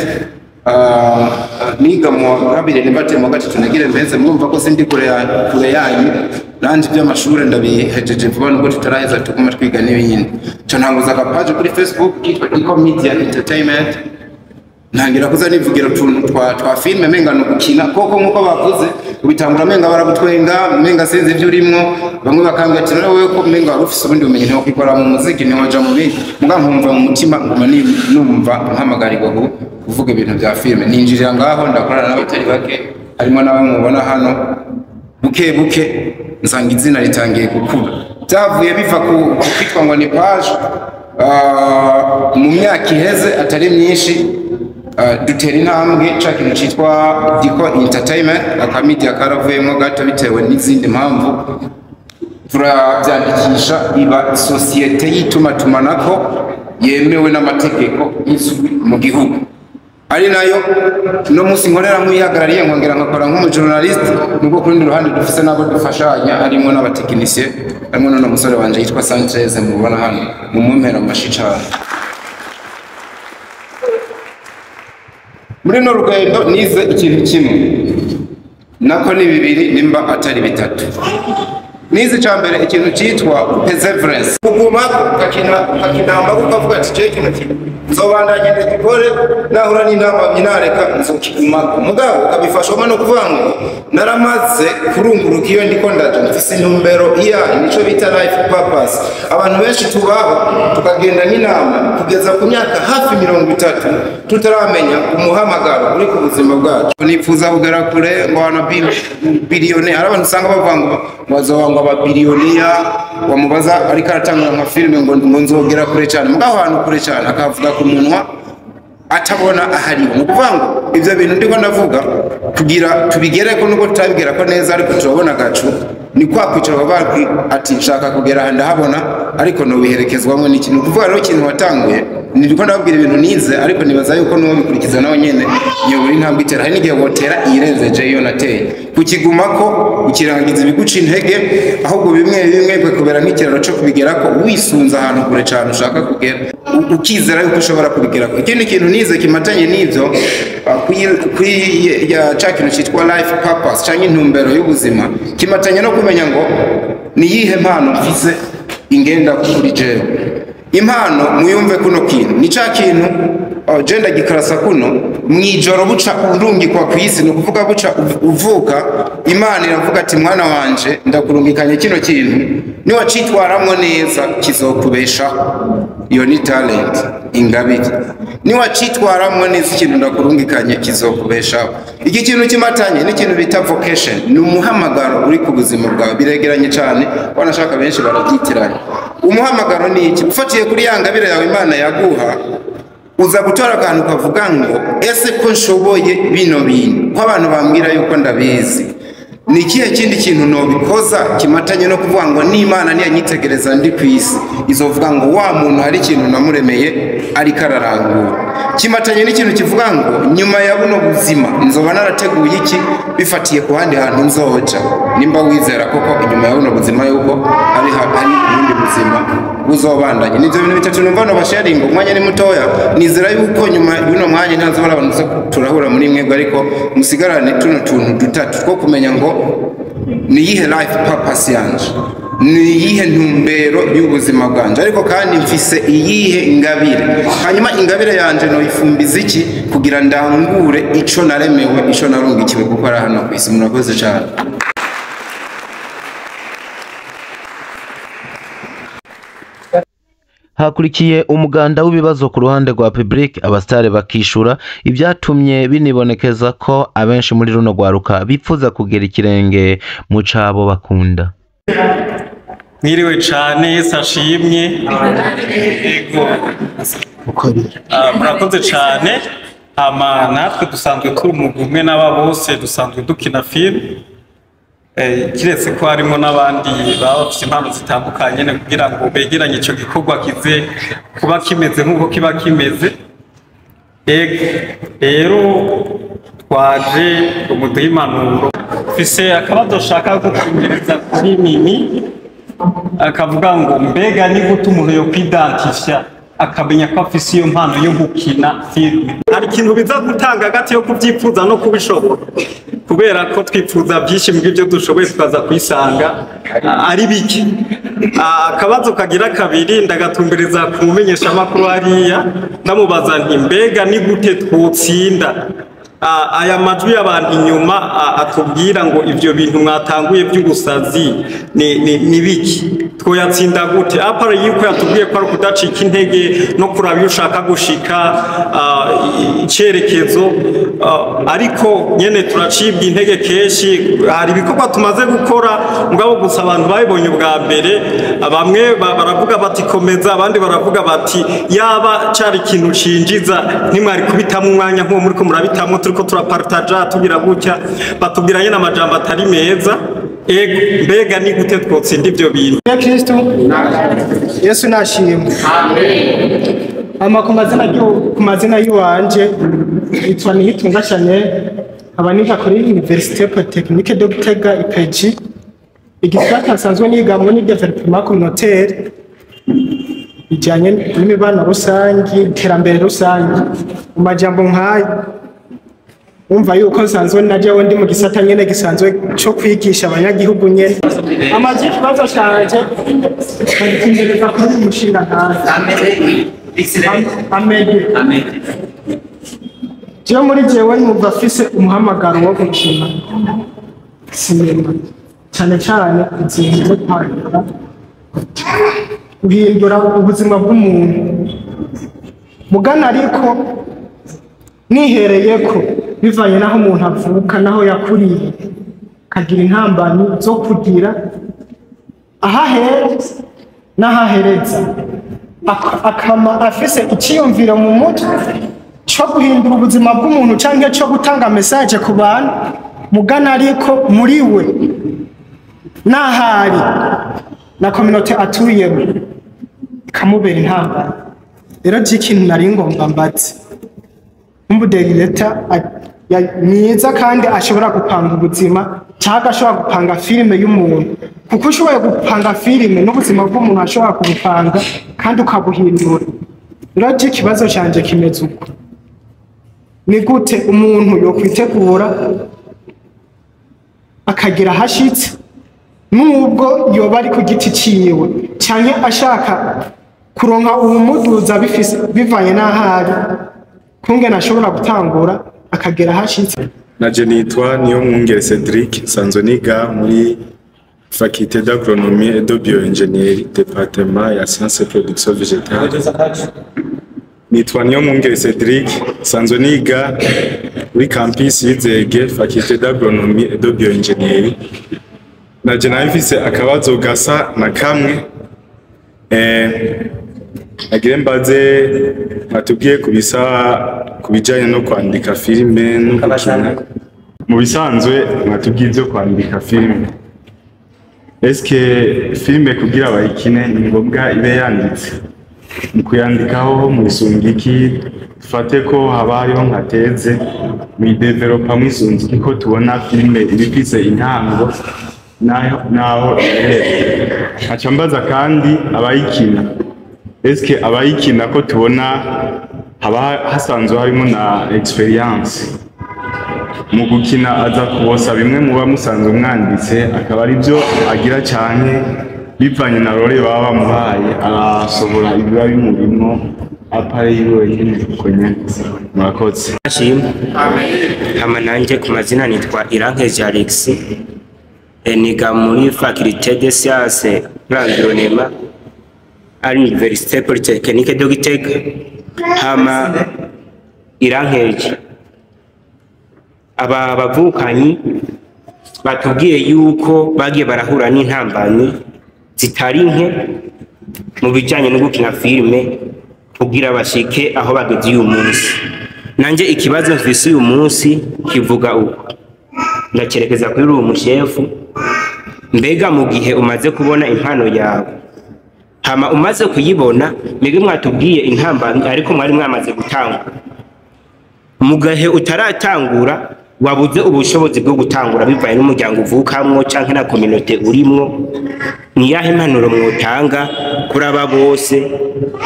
niga mu wa kabiri nimbate mu wa gatatu nagire mpenze, mwumva ko sindi kure yanyu nanje, iby'amashure ndabihejeje vuba nubwo tutaraheza, tuguma twiga n'ibindi. Nca ntanguza agapaje kuri Facebook kitwa Eco Media Entertainment. Ntangira kuza nivugira utuntu twa filme, menga no gukina koko nkuko bavuze, ubitangura menga baragutwenga, menga sinzi ibyo urimwo. Bamwe bakambwira ati: "Nawe ko menga wari ufise ubundi bumenyi, ntiwo kwikora mu muziki, ntiwaja mu bindi." Muga nkumva mu mutima nguma numva mpamagarirwa kuvuga ibintu bya filme. Ninjirira ngaho, ndakorana n'abatari bake, harimo n'abo mubona hano. Buke buke nsanga izina ritangiye gukura. Byavuye biva ku kwitwa ngo ni page. Mu myaka iheze atari myinshi, dutera intambwe ca kintu citwa Dico Entertainment, akamidia karavuyemo gato bitewe n'izindi mpamvu, turabyandikisha, iba sosiyete y'itumatumanako yemewe n'amategeko izwi mu gihugu, ari nayo no munsi nkorera nk'uyihagarariye, nkongera nkakora nk'umujournaliste, nubwo ku rundi ruhande dufise n'abo dufashanya, harimo n'abatekinisiye, harimo n'uno musore wanje yitwa Sanchez mubona hano, mumumpera amashi cane. Muri runo rugendo nize ikintu kimwe, nako ni bibiri nimba atari bitatu. Nize icya mbere, ikintu cyitwa perseverance, kuguma ukakina ukakinamba, ukavuga ati: "Je kino kintu nzobandanya ndagikore, nahura n'intambamyi nareka, nzokigumako." Mugabo ukabifashwamo no kuvuga ngo naramaze kurunguruka iyo ndiko ndaja, mfise intumbero iya nico bita life purpose. Abantu benshi tubaho tukagenda nk'intama kugeza ku myaka hafi 30 tutaramenya umuhamagaro uri ku buzima bwacu. Nifuza kugera kure ngo hano biliyone. Hari abantu usanga bavuga ngo bazoba ngo ababiliyoniya, wamubaza ariko aratangura nka filime ngo nzogera kure cyane, mugabo ahantu kure cyane akavuga ku munwa atabona ahariho. Ni ukuvuga ngo ibyo bintu ndiko ndavuga kugira tubigere ko nubwo tutabigera ko neza, ariko turabona agacu, ni kwa kwicara bavuga ati: "Nshaka kugera aha, ndahabona," ariko nobiherekezwamo n'iki? Ni ukuvuga rero ikintu watanguye, niko ndababwira ibintu nize, ariko nibaza yuko n'uwo bikurikiza nawe nyene nyobora intambwe itera. Hari n'igihe wotera iyirenze je iyo nateye. Kukigumako, ukirangiza ibiguca intege, ahubwo bimwe bimwe bikakubera nk'ikiraro cyo kubigerako, wisunze ahantu kure cyane ushaka kugera, ukizera yuko ushobora kubigerako. Ikindi kintu nize kimatanye n'ivyo, kuri ya ca kintu cyitwa life purpose canke intumbero y'ubuzima, kimatanye no kumenya ngo ni iyihe mpano mfise ingenda kuri jewe. Impano, muyumve kuno kintu, ni ca kintu je ndagikarasa kuno mwijoro buca urungikwa ku isi. Ni ukuvuga buca uvuka, Imana iravuga ati: "Mwana wanje, ndakurungikanye kino kintu, niwacitwaramwo neza kizokubeshaho." Iyo ni talent, ingabire. Niwacitwaramwo neza ikintu ndakurungikanye, kizokubeshaho. Iki kintu kimatanye n'ikintu bita vocation, ni umuhamagaro uri ku buzima bwawe. Biregeranye cyane, wanashaka benshi barabyitiranya. Umuhamagaro ni iki? Ufatiye kuri ya ngabire yawe Imana yaguha, uza gutora akantu kavuga ngo: "Ese ko nshoboye bino bintu, ko abantu bambwira yuko ndabizi, ni ikihe kindi kintu nobikoza kimatanye no kuvuga ngo n'Imana niyanyitegereza ndi ku isi izovuga ngo wa muntu hari ikintu namuremeye ariko ararangura?" Kimatanye n'ikintu kivuga ngo nyuma ya buno buzima nzoba narateguye iki, bifatiye ku handi hantu nzoja, nimba wizera koko inyuma ya buno buzima yuko hari ubundi buzima buzobandanya. Nivyo bintu bitatu numva no basharinga. Umwanya ni mutoya, nizera yuko nyuma y'uno mwanya ntazobora abantu tuza turahura muri mwebwe, ariko musigarane tuno tuntu dutatu two kumenya ngo ni iyihe life purpose yanje, ni iyihe ntumbero y'ubuzima bwanje, ariko kandi mfise iyihe ingabire, hanyuma ingabire yanje noyifumbiza iki kugira ndangure ico naremewe, ico narungikiwe gukora hano ku isi. Murakoze cyane. Hakurikiye umuganda w'ibibazo ku ruhande rwa public, abasitari bakishura, ibyatumye binibonekeza ko abenshi muri runo rwaruka bipfuza kugera ikirenge mu cabo bakunda. Mwiriwe cane, Yesu ashimwe. Yego. Murakoze cane. Hama natwe dusanzwe turi umugwi umwe n'aba bose, dusanzwe dukina filime, kiretse ko harimo n'abandi baba bafite impano zitandukanye nyene kugira ngo begeranye ico gikorwa kize kuba kimeze nk'uko kiba kimeze. Ego, rero twaje umuduha impanuro. Mfise akabazo shaka gutumiriza kuri Mimi, akavuga ngo: mbega ni gute umuntu yokwidantifya Akamenya ko afise iyo mpano yo gukina filime. Hari ikintu biza gutanga hagati yo kubyifuza no kubishobora, kubera ko twifuza byinshi mu byo dushoboye tukaza kwisanga ari bike. Akabazo kagira kabiri ndagatumbereza ku mumenyeshamakuru hariya, ndamubaza nti: mbega ni gute twotsinda aya majwi y'abantu inyuma atubwira ngo ivyo bintu mwatanguye by'ubusazi ni biki? Twoyatsinda gute, à part yuko yatubwiye ko ari ukudacika intege no kuraba iyo ushaka gushika, icerekezo? Ariko nyene turacibwa intege kenshi. Hari ibikorwa tumaze gukora, mugabo gusa abantu babibonye ubwa mbere, bamwe baravuga bati komeza, abandi baravuga bati yaba cari ikintu cinjiza ntimwari kubitamwo umwanya nk'uwo muriko murabitamwo, turiko turapartaja tugira gutya, batubwira nyene amajambo atari meza. Ego, mbega ni gute twotsinda ivyo bintu? Ya Kristo Yesu nashimwe. Ama ku mazina yiwanje yitwa Niyitunga Chanel, nkaba niga kuri Université Polytechnique de Gitega, IPG. Igisata nsanzwe nigamwo ni développement communautaire, bijyanye n'imibano rusange, iterambere rusange. Mu majambo nk'ayo, umva yuko nsanzwe na jewe ndi mu gisata nyene gisanzwe co kwigisha abanyagihugu nyene. Amaze ikibazo canje ngitumbereza kuri uyu mushinga ntazi Amede. Jewe muri jewe numva afise umuhamagaro wo gukina sinema, cyane cyane izintu zo kwandika, guhindura ubuzima bw'umuntu mugana. Ariko nihereye ko bivanye n'aho umuntu avuka n'aho yakuriye, akagira intambamyi zo kugira ahahera n'ahahereza, akama afise icyiyumviro mu mutwe cyo guhindura ubuzima bw'umuntu cyangwa cyo gutanga message ku bantu mugana, ariko muri we n'ahari na communauté atuyemo ikamubera intambara. Rero by'ikintu nari ngomba mbatse nk'umudirecteur mwiza kandi ashobora gupanga ubuzima cyangwa ashobora gupanga filime y'umuntu, kuko ushoboye gupanga filime n'ubuzima bw'umuntu ashobora kubupanga kandi ukabuhindura. Rero ikibazo cyanjye kimeze uko: ni gute umuntu yokwitegura akagira ahashitse, nubwo yoba ari ku giti ciwe canke ashaka kuronka uwumuduza bifise bivanye n'ahari, kungene ashobora gutangura akagera ahashitse? Naje nitwa Niyomwungere Cedric, nsanzwe niga muri Faculté d'agronomie et de bioingénierie, département ya sciences et production végétale. Nitwa Niyomwungere Cedric, nsanzwe niga muri campus y'Izege, Faculté d'agronomie et de bioingénierie. Naje nawe mfise akabazo gasa na kamwe, agire mbaze. Mwatubwiye kubisa ku bijanye no kwandika filime no gukina. Mu bisanzwe mwatubwiye ibyo kwandika filime. Eske filime kugira bayikine ni ngombwa ibe yanditse? Mu kuyandikaho mwisunga iki? Dufate ko haba hariho nka thèse, mwidevelopa mwisunze iki, ko tubona filime iba ifise intango naho iherera? Nkaca mbaza kandi abayikina: eske abayikina, ko tubona haba hasanzwe harimo na expérience mu gukina, aza kubosa bimwe muba musanzwe mwanditse akaba ari byo agira, canke bivanye na rôle baba bamuhaye arasohora ibiba bimurimwo à part yiwe nyene uko nyene? Murakoze. Ashimwe. Hama nanje ku mazina nitwa Irankeje Alex. Niga muri Faculté des Sciences de l'Environnement à l'Université Polytechnique de Gitega. Hama Irankeje. Aba bavukanyi batubwiye yuko bagiye barahura n'intambanyi zitari nke mu bijanye no gukina filime kugira bashike aho bageze uyu munsi. Nanje ikibazo mfise uyu munsi kivuga uko, ndacerekeza kuri uwo mushefu: mbega mu gihe umaze kubona impano yawe, hama umaze kuyibona, mwebwe mwatubwiye intambamyi, ariko mwari mwamaze gutangura, mu gihe utaratangura wabuze ubushobozi bwo gutangura bivanye n'umuryango uvukamwo canke na communauté urimwo, ni yahe mpanuro mwotanga kuri aba bose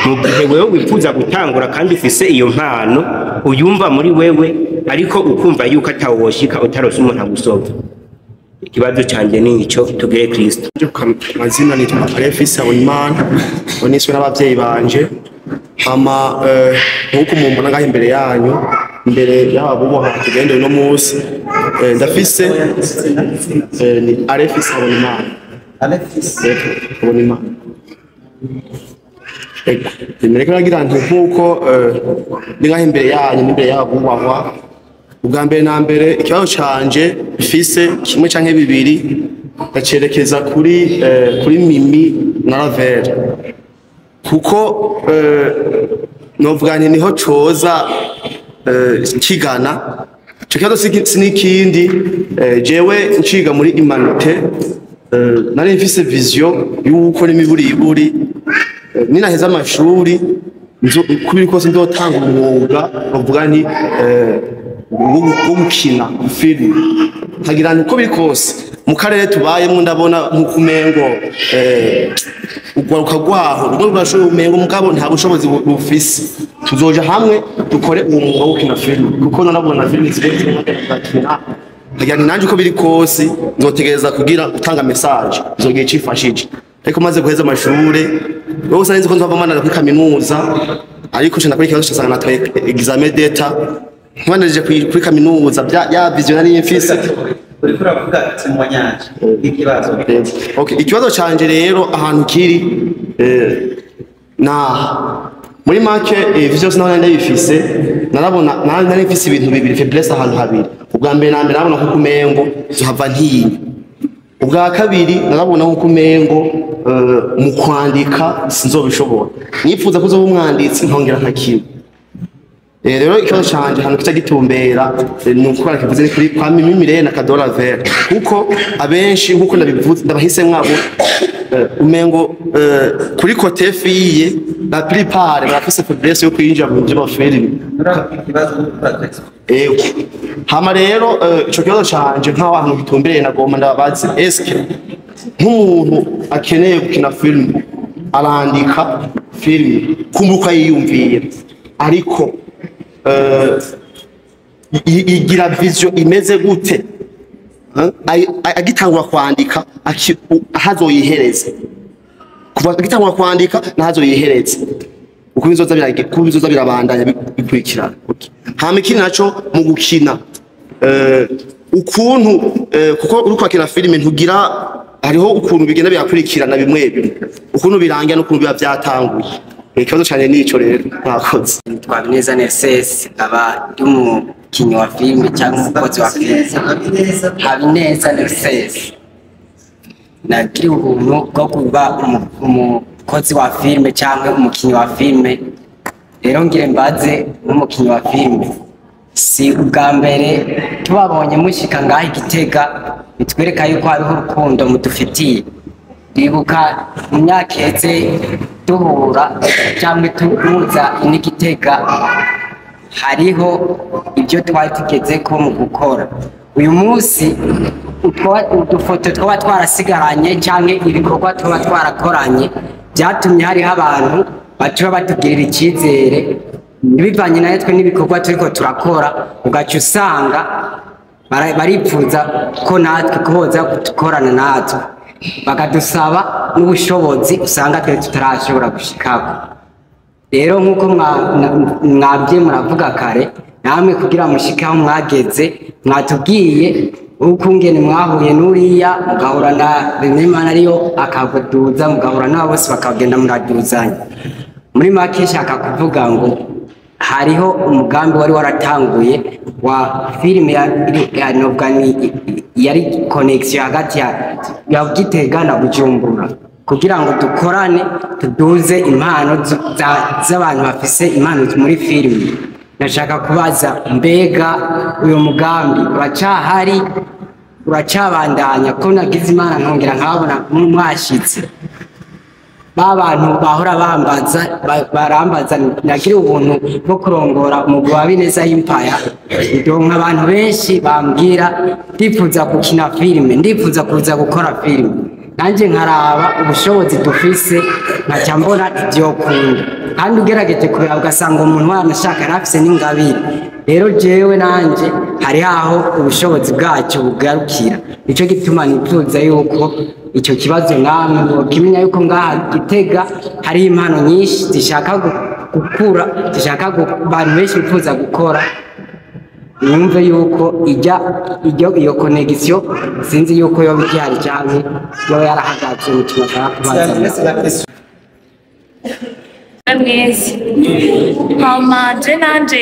mu gihe wewe wifuza gutangura kandi ufise iyo mpano uyumva muri wewe, ariko ukumva yuko atawo woshika utarose umuntu agusova? Ikibazo canje ni ico. Tugire Kristo. Amazina nitwa Alefisi Habonimana, uniswe n'abavyeyi banje. Hama nkuko mumbona ngaho imbere yanyu, imbere y'aba buboha tugende uno munsi, ndafise ni Alefisi Habonimana. Alefisi Habonimana. Ego, nimereka nagira nti nkuko ndi ngaho imbere yanyu n'imbere y'aba bubahwa, ubwa mbere na mbere ikibazo canje mfise kimwe canke bibiri ndacerekeza kuri Mimi na Ravere, kuko novuga nti niho coza kigana ico kibazo. Si n'ikindi, jewe nciga muri humanité, nari mfise vision yuko n'imiburiburi ninaheza amashuri kubiri kose nzotanga umwuga, bavuga nti wo gukina filime. Nkagira nti uko biri kose mu karere tubayemo ndabona nk'uko umengo urwaruka rwaho rumwe rurashoboye, umengo mugabo nta bushobozi bufise. Tuzoja hamwe dukore uwo mwuga wo gukina filime, kuko narabona filime zimwe zimwe. Nkagira nti nanje uko biri kose nzotegereza kugira gutanga message nzogira icifashije. Ariko maze guheza amashure rwose nari nzi ko nzova manana kuri kaminuza, ariko nca ndakora ikibazo nsanga natoye examen d'état, ntibandanije kuri kaminuza bya ya vision nari mfise. Uriko uravuga témoignage, ikibazo. Okay, ikibazo canje rero ahantu kiri naha muri make, ivyo vyose naho nari ndabifise, narabona nari mfise ibintu bibiri, faiblesse ahantu habiri. Ubwa mbere na mbere narabona nkuko umengo zohava ntinya. Ubwa kabiri narabona nkuko umengo mu kwandika sinzobishobora, nifuza kuzoba umwanditsi nkongera nkakina. Rero ikibazo canje ahantu kica gitumbera, ni uko nakivuze, ni kuri kwa Mimi Mireille na Kadora Vera, kuko abenshi nkuko ndabivuze ndabahise mwabo, umengo kuri côté fille la plupart barafise faiblesse yo kwinjira mu byo filime. Ego. Hama rero ico kibazo canje nk'aho ahantu gitumbereye nagomba ndababaze: eske nk'umuntu akeneye gukina filime arandika filime kumva uko ayiyumvira, ariko igira vision imeze gute? Agitangura kwandika ahazoyihereza, kuva agitangura kwandika nahazoyihereza, uko bizoza birage, uko bizoza birabandanya bikurikirana. Okay. Hama ikindi naco mu gukina, ukuntu kuko uriko urakina filime ntugira, hariho ukuntu bigenda birakurikirana bimwe bimwe, ukuntu birangira n'ukuntu biba byatanguye. Ikibazo cyane nico rero, mwakoze. Twabineza Nerses, aba ndi umukinnyi wa filime cyangwa umukozi wa filime. Habineza Nerses, nagiriwe ubuntu bwo kuba umukozi wa filime cyangwa umukinnyi wa filime. Rero ngire mbaze nk'umukinnyi wa filime, si ubwa mbere tubabonye mushika ngaho i Gitega, bitwereka yuko hariho urukundo mudufitiye. Ndibuka mu myaka iheze duhura cyangwa tuhuza n'Igitega, hariho ibyo twari tugeze ko mu gukora. Uyu munsi udufoto twaba twarasigaranye cyangwa ibikorwa tuba twarakoranye byatumye hariho abantu baca batugirira icyizere bivanye na twe n'ibikorwa turiko turakora, ugaca usanga baripfuza ko natwe kuboza gukorana natwe, bakadusaba n'ubushobozi usanga twe tutarashobora gushikako. Rero nk'uko mwabye muravuga kare, namwe kugira mushike aho mwageze, mwatubwiye ukungene mwahuye n'uriya, mugahura na Bimenyimana ariyo akabaduza, mugahura n'abo bose bakagenda muraduzanya. Muri make nshaka kuvuga ngo hariho umugambi wari waratanguye wa filime ya novuga ni yari connection hagati ya Gitega na Bujumbura, kugira ngo dukorane tuduze impano z'abantu bafise impano muri filime. Ndashaka kubaza, mbega uyu mugambi uracahari, uracabandanya, ko nagize Imana nkongera nkabona mwashitse? Ba bantu bahora bambaza barambaza, nagira ubuntu bwo kurongora umugwi wa Bineza Empire, ndonka abantu benshi bambwira: "Ndifuza gukina filime, ndifuza kuza gukora filime." Nanjye nkaraba ubushobozi dufise, nkaca mbona ntivyokunda, kandi ugerageje kureba ugasanga umuntu wanashaka yarafise n'ingabire. Rero jewe nanje hari aho ubushobozi bwacu bugarukira. Nico gituma nifuza yuko icyo kibazo namwe mwokimenya, yuko ngaha Gitega hari impano nyinshi zishaka gukura, zishaka abantu benshi bifuza gukora. Mwumve yuko ijya iyo connexion, sinzi yuko yoba igihari cyangwa yoba yarahagaze mu kintu ashaka kubaza. Mwese mama, je nanje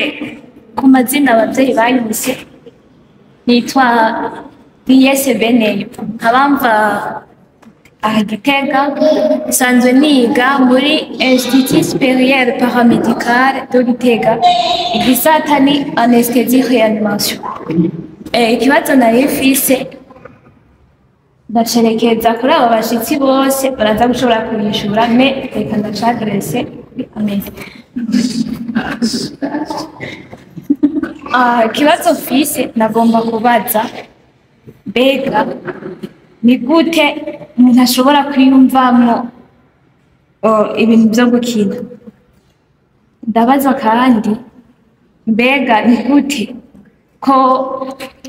ku mazina abavyeyi banyise nitwa Diyese Beneyo, nkaba mva aha Gitega, nsanzwe niga muri Institut Supérieur Paramédical de Gitega, igisata ni anesthésie réanimation. Ikibazo nari mfise ndacerekeza kuri aba bashitsi bose, baraza gushobora kuyishura, mais reka ndacadresse kuri ameza. Ah, ikibazo mfise nagomba kubaza: mbega ni gute umuntu ashobora kwiyumvamwo ibintu vyo gukina? Ndabaza kandi, mbega ni gute ko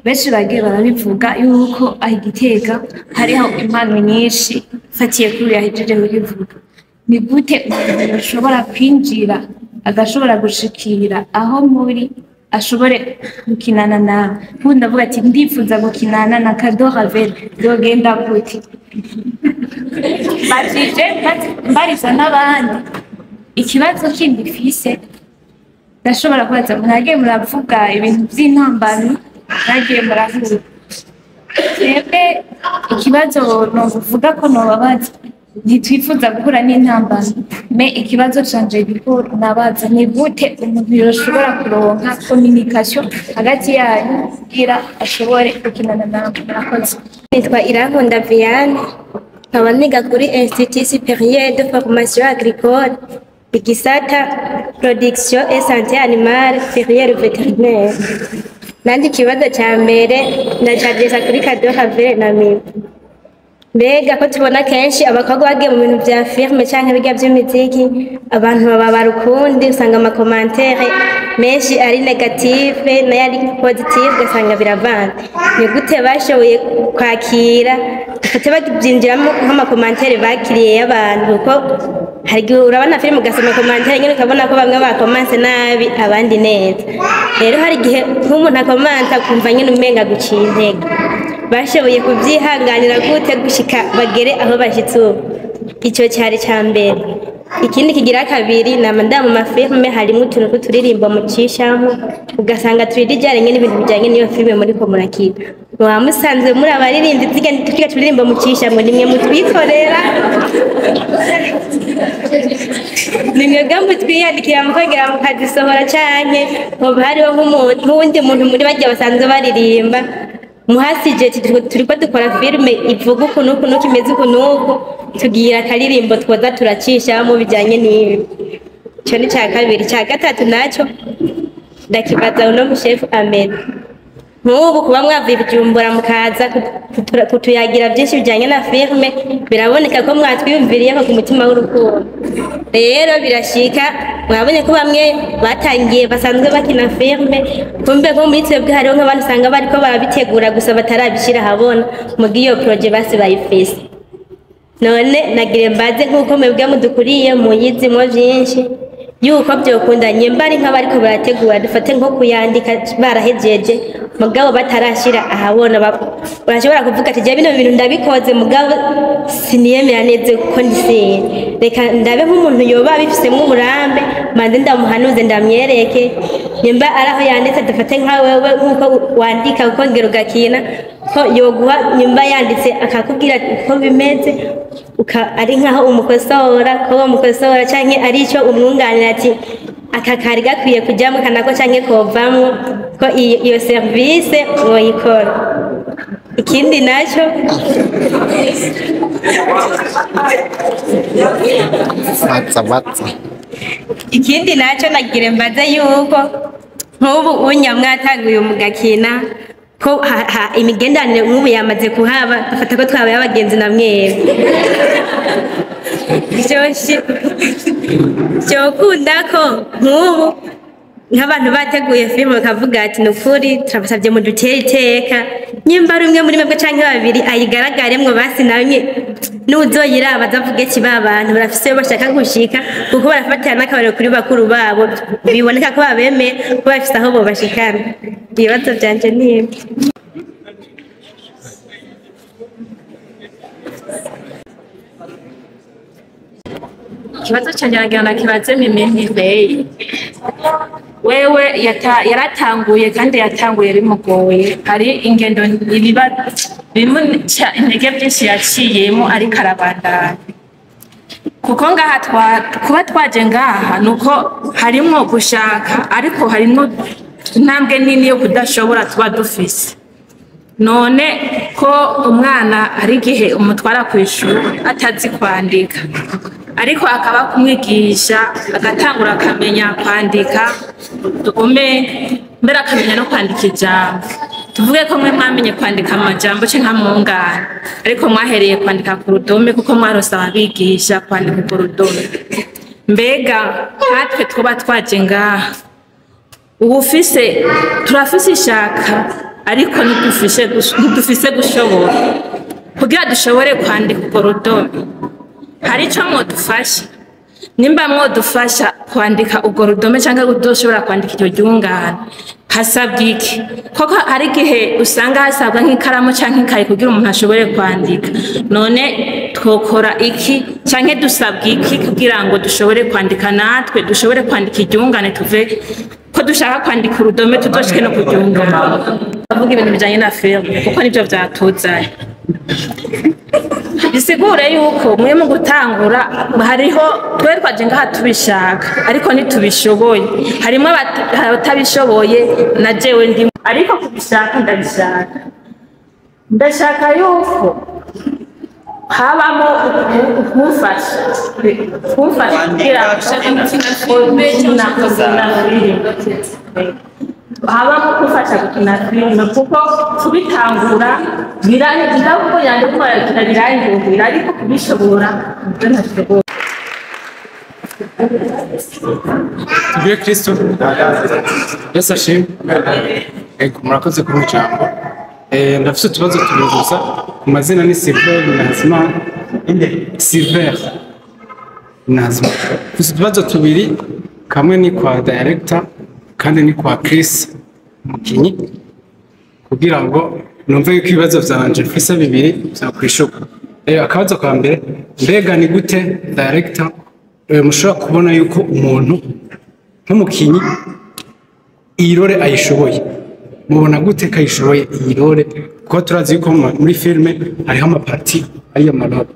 benshi bagiye barabivuga yuko aho Igitega hariho impano nyinshi, mfatiye kuri yahejeje kubivuga, ni gute umuntu ashobora kwinjira, agashobora gushikira aho muri, ashobore gukinana nawe? Nk'ubu ndavuga ati ndifuza gukinana na Kado Ravel, byogenda gute? Mbajije mbariza n'abandi. Ikibazo kindi mfise ndashobora kubaza: mwagiye muravuga ibintu by'intambamyi mwagiye murahura. Twebwe ikibazo novuga ko nobabaza, ntitwifuza guhura n'intambamyi, mais ikibazo canje gikuru nabaza: ni gute umuntu yoshobora kuronka communication hagati yanyu kugira ashobore gukinana nawe? Murakoze. Nitwa Irankunda Vianne, nkaba niga kuri Institut Supérieur de Formation Agricole, igisata Production et Santé Animale, filière vétérinaire. Nandi ikibazo ca mbere ndacadressa kuri Kado Havere na Mimi. Mbega ko tubona kenshi abakobwa bagiye mu bintu vya filme canke birya vy'imiziki, abantu bababara ukundi, usanga ama commentaires menshi ari négatif nayo ari positif, ugasanga biravanze. Ni gute bashoboye kwakira, dufate babyinjiramo nk'ama commentaires bakiriye y'abantu? Kuko hari igihe urabona filime, ugasoma commentaire nyine, ukabona ko bamwe bakomanse nabi, abandi neza. Rero hari igihe nk'umuntu akomanta akumva nyine umenga guciye intege. Bashoboye kubyihanganira gute gushika bagere aho bashitse ubu? Icyo cyari cya mbere. Ikindi kigira kabiri, nama nda mu mafilme harimo utuntu tw'uturirimbo mucishamo, ugasanga turijyanye n'ibintu bijyanye n'iyo filime muriko murakina. Muba musanzwe muri abaririmbyi? Tujya turirimbo mucishamo, nimwe mutwikorera, ni mwebwe mutwiyandikira mukongera mukazisohora, canke hoba hariho nk'uwundi muntu muri barya basanzwe baririmba muhasije ati turiko dukora filime ivuga uku n'uku n'uku, imeze uku n'uku, tugira akaririmbo twoza turacishamo bijyanye n'ibi? Ico ni ca kabiri. Ca gatatu naco ndakibaza uno mushefu Amena. Nk'ubu kuba mwavuye Bujumbura mukaza kutuyagira byinshi bijyanye na filime, biraboneka ko mwatwiyumviriyeho ku mutima w'urukundo. Rero birashika, mwabonye ko bamwe batangiye basanzwe bakina filime, kumbe nko muri twebwe hariho nk'abantu usanga bariko barabitegura gusa batarabishyira ahabona, muga iyo projet basi bayifise. None nagire mbaze, nk'uko mwebwe mudukuriye muyizimo byinshi, yuko byokunda nyemba ari nk'abariko barategura, dufate nko kuyandika barahejeje mugabo batarashira ahabona, urashobora kuvuga ati: "Je bino bintu ndabikoze, mugabo siniyemera neza kuko ndisine, reka ndabe nk'umuntu yoba abifisemwo uburambe, manze ndamuhanuze, ndamwereke." Nyemba ari aho yanditse, dufate nka wewe nk'uko wandika ukongera ugakina, ko yoguha nyumba yanditse akakubwira uko bimeze, ari nkaho umukosora, ko wamukosora canke ari ico umwunganira ati aka kari gakwiye kujamwo kanako canke kovamwo, ko iyo service woyikora. Ikindi naco Batsa batsa. Ikindi nacyo nagira mbaze yuko nk'ubu unya mwatanguye mugakina ko imigenderanire nk'ubu yamaze kuhaba, dufata ko twabaye abagenzi na mwebwe. Byokunda ko nk'ubu nk'abantu bateguye filime bakavuga ati ni ukuri turabasabye mudutere iteka, nyimba ari umwe muri mwebwe canke babiri ayigaragaremwo, basi namwe n'uzoyiraba azavuge ati ba bantu barafise iyo bashaka gushika, kuko barafatira n'akabariro kuri bakuru babo, biboneka ko babemeye ko bafise aho bobashikana. Ibibazo vyanje ni ibyo. Ikibazo cyanjye nagira nakibaze Mimi Mireille. Wewe yaratanguye kandi yatanguye bimugoye, hari ingendo ibiba bimuca intege byinshi yaciyemo, ariko arabandanya. Kuko ngaha kuba twaje ngaha nuko harimwo gushaka, ariko harimwo intambwe nini yo kudashobora tuba dufise. None ko umwana hari igihe umutwara ku ishuri atazi kwandika, ariko akaba kumwigisha agatangura akamenya kwandika ume mbere akamenya no kwandika ijambo. Tuvuge ko mwe mwamenye kwandika amajambo canke nkamwungana, ariko mwahereye kwandika ku rudome kuko mwarose ababigisha kwandika ku rudome. Mbega natwe twuba twaje ngaha ubufise, turafise ishaka ariko ntidufise gushobora kugira dushobore kwandika urwo rudome. Hari ico mwodufasha? Nimba mwodufasha kwandika urwo rudome canke udoshobora kwandika iryo ryungane, hasabwa iki? Koko hari igihe usanga hasabwa nk'ikaramu canke ikaye kugira umuntu ashobore kwandika. None twokora iki canke dusabwa iki kugira ngo dushobore kwandika natwe dushobore kwandika iryungane, tuve ko dushaka kwandika urudome tuzoshike no kuryungana? Avuga ibintu bijanye na filime kuko nivyo vyatuzanye. Bisigure yuko mwe mu gutangura hariho twe twaje ngaha tubishaka ariko ntitubishoboye, harimo abatabishoboye na jewe ndimo, ariko kubishaka ndabishaka. Ndashaka yuko habamo kumfasha kugira habamo kumfasha gukina filime, kuko kubitangura birangirira, ariko kubishobora nibyo ntashobora. Tubwire Kristo Yesu ashimwe. Ego, murakoze kumpa ijambo. Ndafise utubazo tubiri gusa. Ku mazina ni Silver Nazima. Silver Nazima. Mfise utubazo tubiri, kamwe ni kwa director kandi ni kwa Chris Mukinyi, kugira ngo numve yuko ibibazo vyanje mfise bibiri vyakwishuka. Akabazo ka mbere, mbega ni gute director mushobora kubona yuko umuntu nk'umukinyi iyi role ayishoboye? Mubona gute ko ayishoboye iyi role? Kuko turazi yuko muri filime hariho amaparti ariyo marole.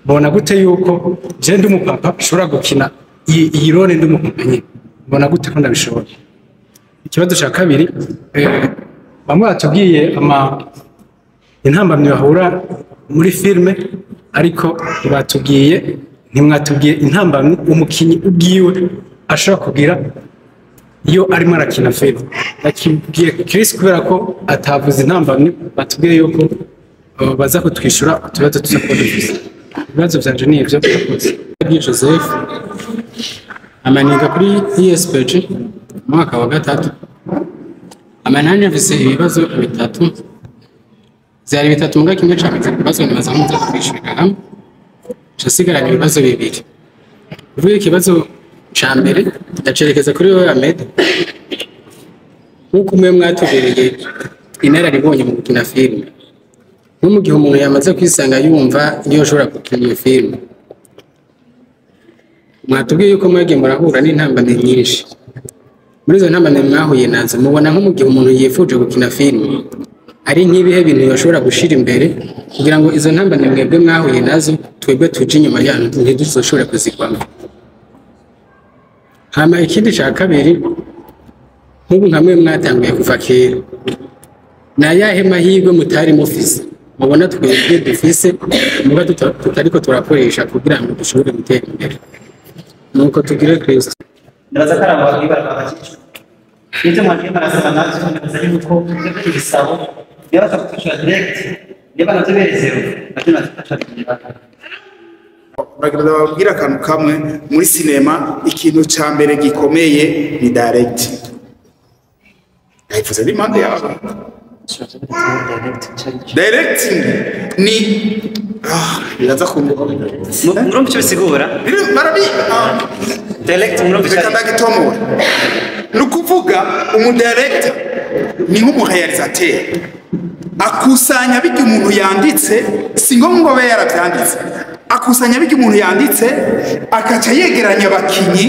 Mubona gute yuko je ndi umupapa nshobora gukina iyi role ndi umupapa nyene? Mubona gute ko ndabishoboye? Ikibazo ca kabiri, bamwe batubwiye intambamyi bahura muri filime, ariko ntimwatubwiye intambamyi umukinyi ubwiwe ashobora kugira iyo arimo arakina filime. Nakibwiye Chris kubera ko atavuze intambamyi, batubwiye yuko baza kutwishyura utubazo tuza kuba dufise. Ibibazo vyanje ni ivyo. Ni Joseph amaniga kuri ESPG umwaka wa gatatu. Amanani afise ibibazo bitatu, vyari bitatu mbwa kimwe camaze kubazo nibaza nko muza kutwishyurira hamwe, casigaranye ibibazo bibiri. Uvuye ikibazo ca mbere ndacerekeza kuri wewe Ahmed, nk'uko umwe mwatubereye inararibonye mu gukina filime, nko mu gihe umuntu yamaze kwisanga yumva iyo ashobora gukina iyo filime, mwatubwiye yuko mwagiye murahura n'intambamyi nyinshi. Muri izo ntambamyi mwahuye nazo, mubona nko mu gihe umuntu yifuje gukina filime ari nk'ibihe bintu yoshobora gushira imbere kugira ngo izo ntambamyi mwebwe mwahuye nazo twebwe tuje inyuma yanyu ntiduzoshobore kuzigwamo? Hama ikindi ca kabiri, nk'ubu nka mwe mwatanguye kuva kera, ni ayahe mahirwe mutari mufise Mubona twebwe dufise muga tutariko turakoresha kugira ngo dushobore gutera imbere. Nuko tugire Kristo. Ndabaza ko ari abo babiri bakikijwe n'ibyo mwagiye murasaba nabyo, ndabaza yuko ibyo ibisabo niba batagutusha direct, niba nabyo berezewe nabyo natufasha kugira. Uragira babwira akantu kamwe muri sinema, ikintu ca mbere gikomeye ni direct. Nayivuze n'impande yawe. Directing ni biraza kumva. Murumva icyo bisigura? Barabi direct, murumva icyo Reka ndagitomora. Ni ukuvuga umudirector ni nk'umurealisateur, akusanya bijya umuntu yanditse, si ngombwa ngo abe yarabyanditse, akusanya bijya umuntu yanditse, akaca yegeranya abakinyi,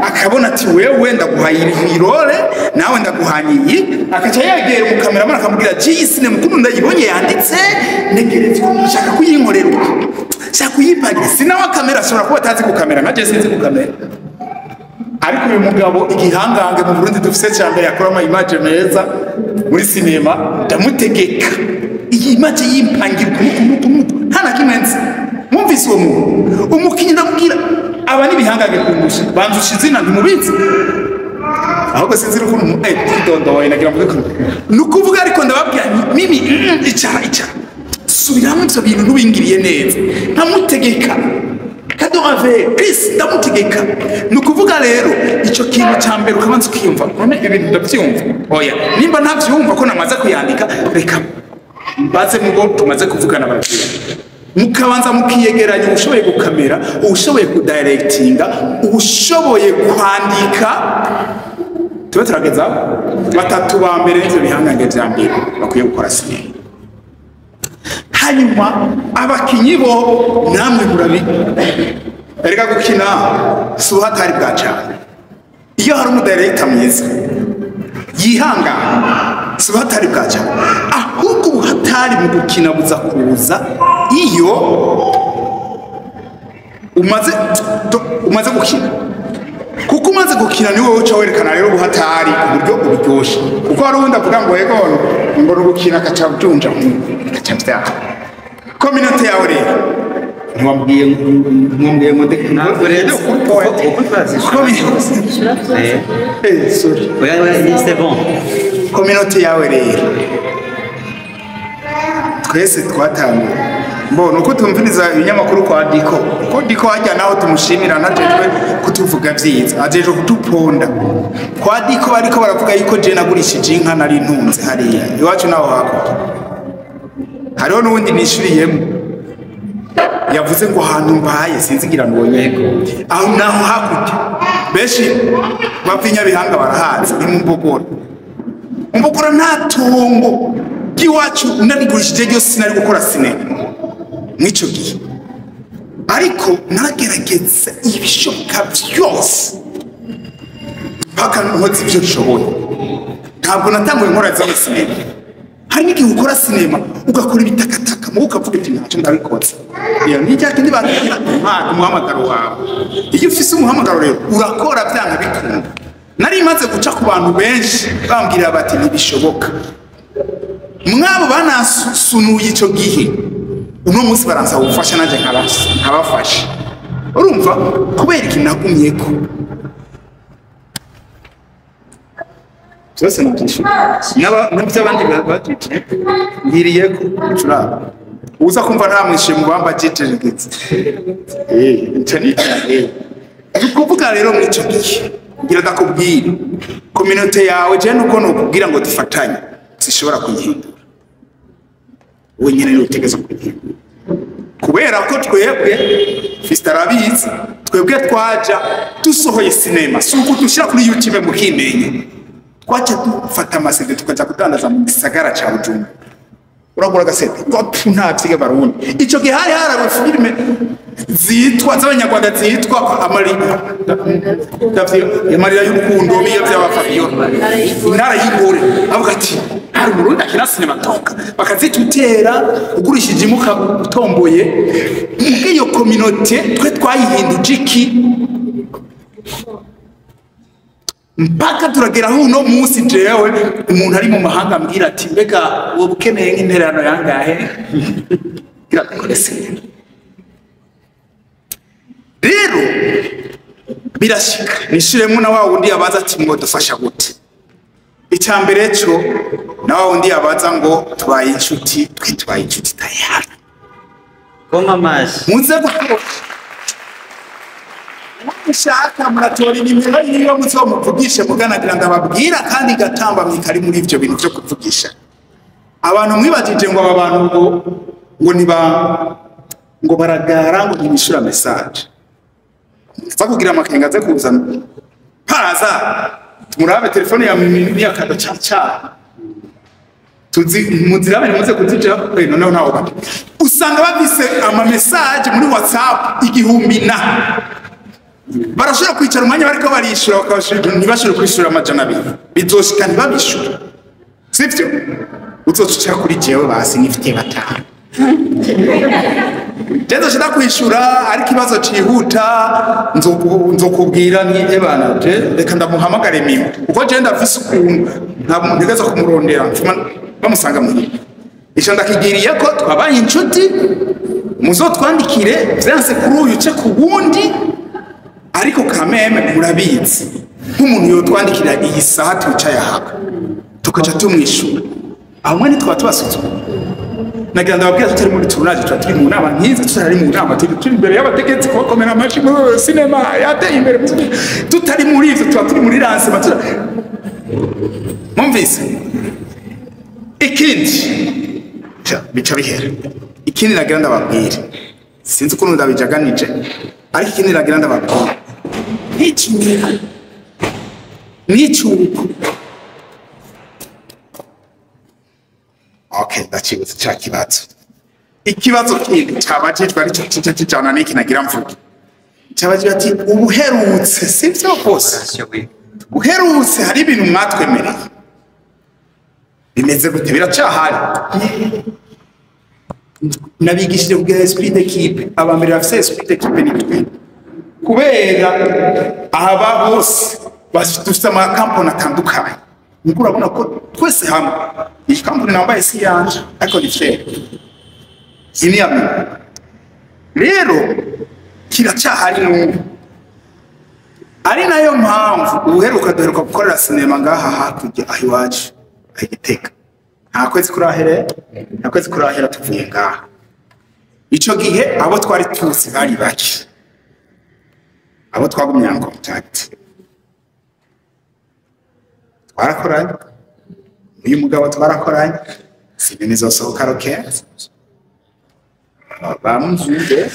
akabona ati wewe ndaguhaye iyi role, nawe ndaguhanye iyi, akaca yegera umukameramani akamubwira ati iyi sinema ukuntu ndayibonye yanditse, ntegerezwa nshaka kuyinkorera uko nshaka kuyipagira. Si nawe kamera ashobora kuba atazi gukamera, nka je sinzi gukamera, ariko uyu mugabo igihangange mu Burundi dufise cya mbere yakora ama image meza muri sinema, ndamutegeka iyi image yimpangira uku n'uku n'uku, nta na kimwe nzi. Mwumvise uwo muntu umukinyi ndamubwira aba n'ibihangange kundusha, banzusha izina ntimubizi, ahubwo sinzi ukuntu twidondoye nagira mvuge ko ni ukuvuga, ariko ndababwira nti, mimi icara icara, subiramo ibyo bintu ntubingiriye neza, nkamutegeka kadorave Chris, ndamutegeka. Ni ukuvuga rero icyo kintu cya mbere ukabanza ukiyumva, none ibintu ndabyumva, oya nimba ntabyumva ko namaze kuyandika, reka mbaze mubo tumaze kuvugana babwira, mukabanza mukiyegeranya ushoboye gukamera, ushoboye kudirectinga, ushoboye kwandika. Tube turageza batatu ba mbere n'ivyo bihangange vya mbere bakwiye gukora sinema. Hanyuma abakinyi bo namwe murabi, erega gukina si ubuhatari bwa cane. Iyo hari umudirector mwiza yihangana, si ubuhatari bwa cane, ahubwo ubuhatari mu gukina buza kuza iyo umaze gukina, kuko umaze gukina ni wowe uca werekana rero ubuhatari ku buryo ubiryoshe. Kuko hari uwundi avuga ngo ego ngo ni ugukina akaca abyunja akaca vyaha. Communauté yawe rero ntiwambwiye ngo Ntabwo rero uko twazishura. Sorry. Oya oya, c'est bon. Communauté yawe rero twese twatanguye mbona uko tumviriza ibinyamakuru kwa Diko, kuko Diko hajya naho tumushimira ntajejwe kutuvuga vyiza, ajejwe kutuponda. Kwa Diko bariko baravuga yuko je nagurishije inka nari ntunze hariya iwacu naho hakurya. Hariho n'uwundi nishuriyemo yavuze ngo ahantu mbaye sinzigira ngo yego aho naho hakurya, benshi bapfa Inyabihanga barahazi, ni mu Mbogora. Mbogora nta tongo ry'iwacu narigurishije ryose, sinari gukora sinema mw'ico gihe, ariko naragerageza ibishoboka byose mpaka nkoze ibyo nshoboye. Ntabwo natanguye nkora zino sinema. Hari n'igihe ukora sinema ugakora ibitakataka mugo ukavuga ati ntacyo ndabikoze. Iyo ni cya kindi batubwira impano, umuhamagaro wawe. Iyo ufise umuhamagaro rero urakora byanga bikunda. Nari maze guca ku bantu benshi bambwira bati ntibishoboka. Mwabo banasunuye ico gihe, uno munsi baransaba ubufasha nanje nkabafasha. Urumva kubera iki nagumyeko byose nabyishyura n'aby'abandi batwiciye ngiriyeko ucuraba uza kumva ntamwishyuye mu bamba jijegetse icyo ni icyo kuvuga rero muri icyo gihe ngira ndakubwira kominote yawe je nuko nokubwira ngo dufatanye sishobora kuyihindura wenyine niwe utegereza kuyihindura kubera ko twebwe Fiston arabizi twebwe twaja dusohoye sinema si uko dushyira kuri YouTube mukimenya twaca dufata amasede tukaja kudandaza mu gisagara ca Bujumbura uragura agasede ngo nta vyige barundi ico gihe hari harawe filime zitwa z'abanyarwanda zitwa amarira y'urukundo biyo by'abafabiola intara y'ingore avuga ati hari umurundi akina sinema toka bakazitutera ugurishije imuka utomboye mbwe iyo communauté twe twayihinduje iki Mpaka turagera aho uno munsi jewe umuntu ari mu mahanga ambwira ati mbega wowe ukeneye nk'intererano yangahe kugira dukore sinema. Rero birashika nishiremo na wa wundi yabaza ati ngo dufasha gute. Icya mbere cyo na wa wundi yabaza ngo tubaye inshuti, twe tubaye inshuti tayari. Koma amazi. Muze gutora. Mushaka muratora inimero yiwe muzomuvugishe muganagira ndababwira kandi gatambamye kari muri ivyo bintu byo kuvugisha. Abantu mwibajije ngo aba bantu ngo niba ngo baragara ngo ntibishura message. Nza kugira amakenga aze kuzana. Paraza murabe telefone ya mimi ya kado cha cha. Tuzi muzirabe muze kuzija noneho nawo bati. Usanga bafise ama message muri WhatsApp 1000 na barashobora kwicara umwanya bariko barishura bakabashura ntibashobora kwishura 200 bizoshika ntibabishura. Sivyo? Uzoca kuri jewe basi nifite 5. Jezo shida kwishura ariko ikibazo cihuta nzokubwira ni ebana je reka ndamuhamagare mimi uko je ndafise ukuntu nta ntegeza kumurondera bamusanga muhira. Ico ndakigiriye ko twabaye inshuti muzotwandikire vyanse kuri uyu ce ku wundi ariko kameme murabizi nk'umuntu yotwandikira iyi saha twicaye aha tukaca tumwishura aho mwene twaba tubasuzuma. Nagira ndababwira tutari muri tournage tuba turi mu nama nkizi tutari mu nama turi imbere y'abategetsi kubakomera amashi muri sinema yateye imbere tutari muri ivyo tuba turi muri lancement. Mwumvise ikindi bica bihera. Ikindi nagira ndababwira sinzi ukuntu ndabijaganije ariko ikindi nagira ndababwira n'icyuko okay ndakibutse cya kibazo. Ikibazo kindi cyabajijwe ari cyo kijana n'iki nagira mvuge. Cyabajijwe ati ubuherutse sivyo bose uherutse hari ibintu mwatwemereye bimeze gute biracahari. Nabigishije kugira esprit d'équipe abambere bafise esprit d'équipe ni twe kubera aba bose dufite amakampani atandukanye. Nkuko urabona ko twese hamwe iyi kampani nambaye si yanje ariko ni fere ini ya rero kiracahari n'ubu ari nayo mpamvu ubuheruka duheruka gukorera sinema ngaha hakurya aho iwacu aho Igitega nta kwezi kurahera tuvuye ngaha. Ico gihe abo twari tuzi bari bake abo twagumye en contact twarakoranye uyu mugabo twarakoranye sinema izosohoka rokenze bamuzunge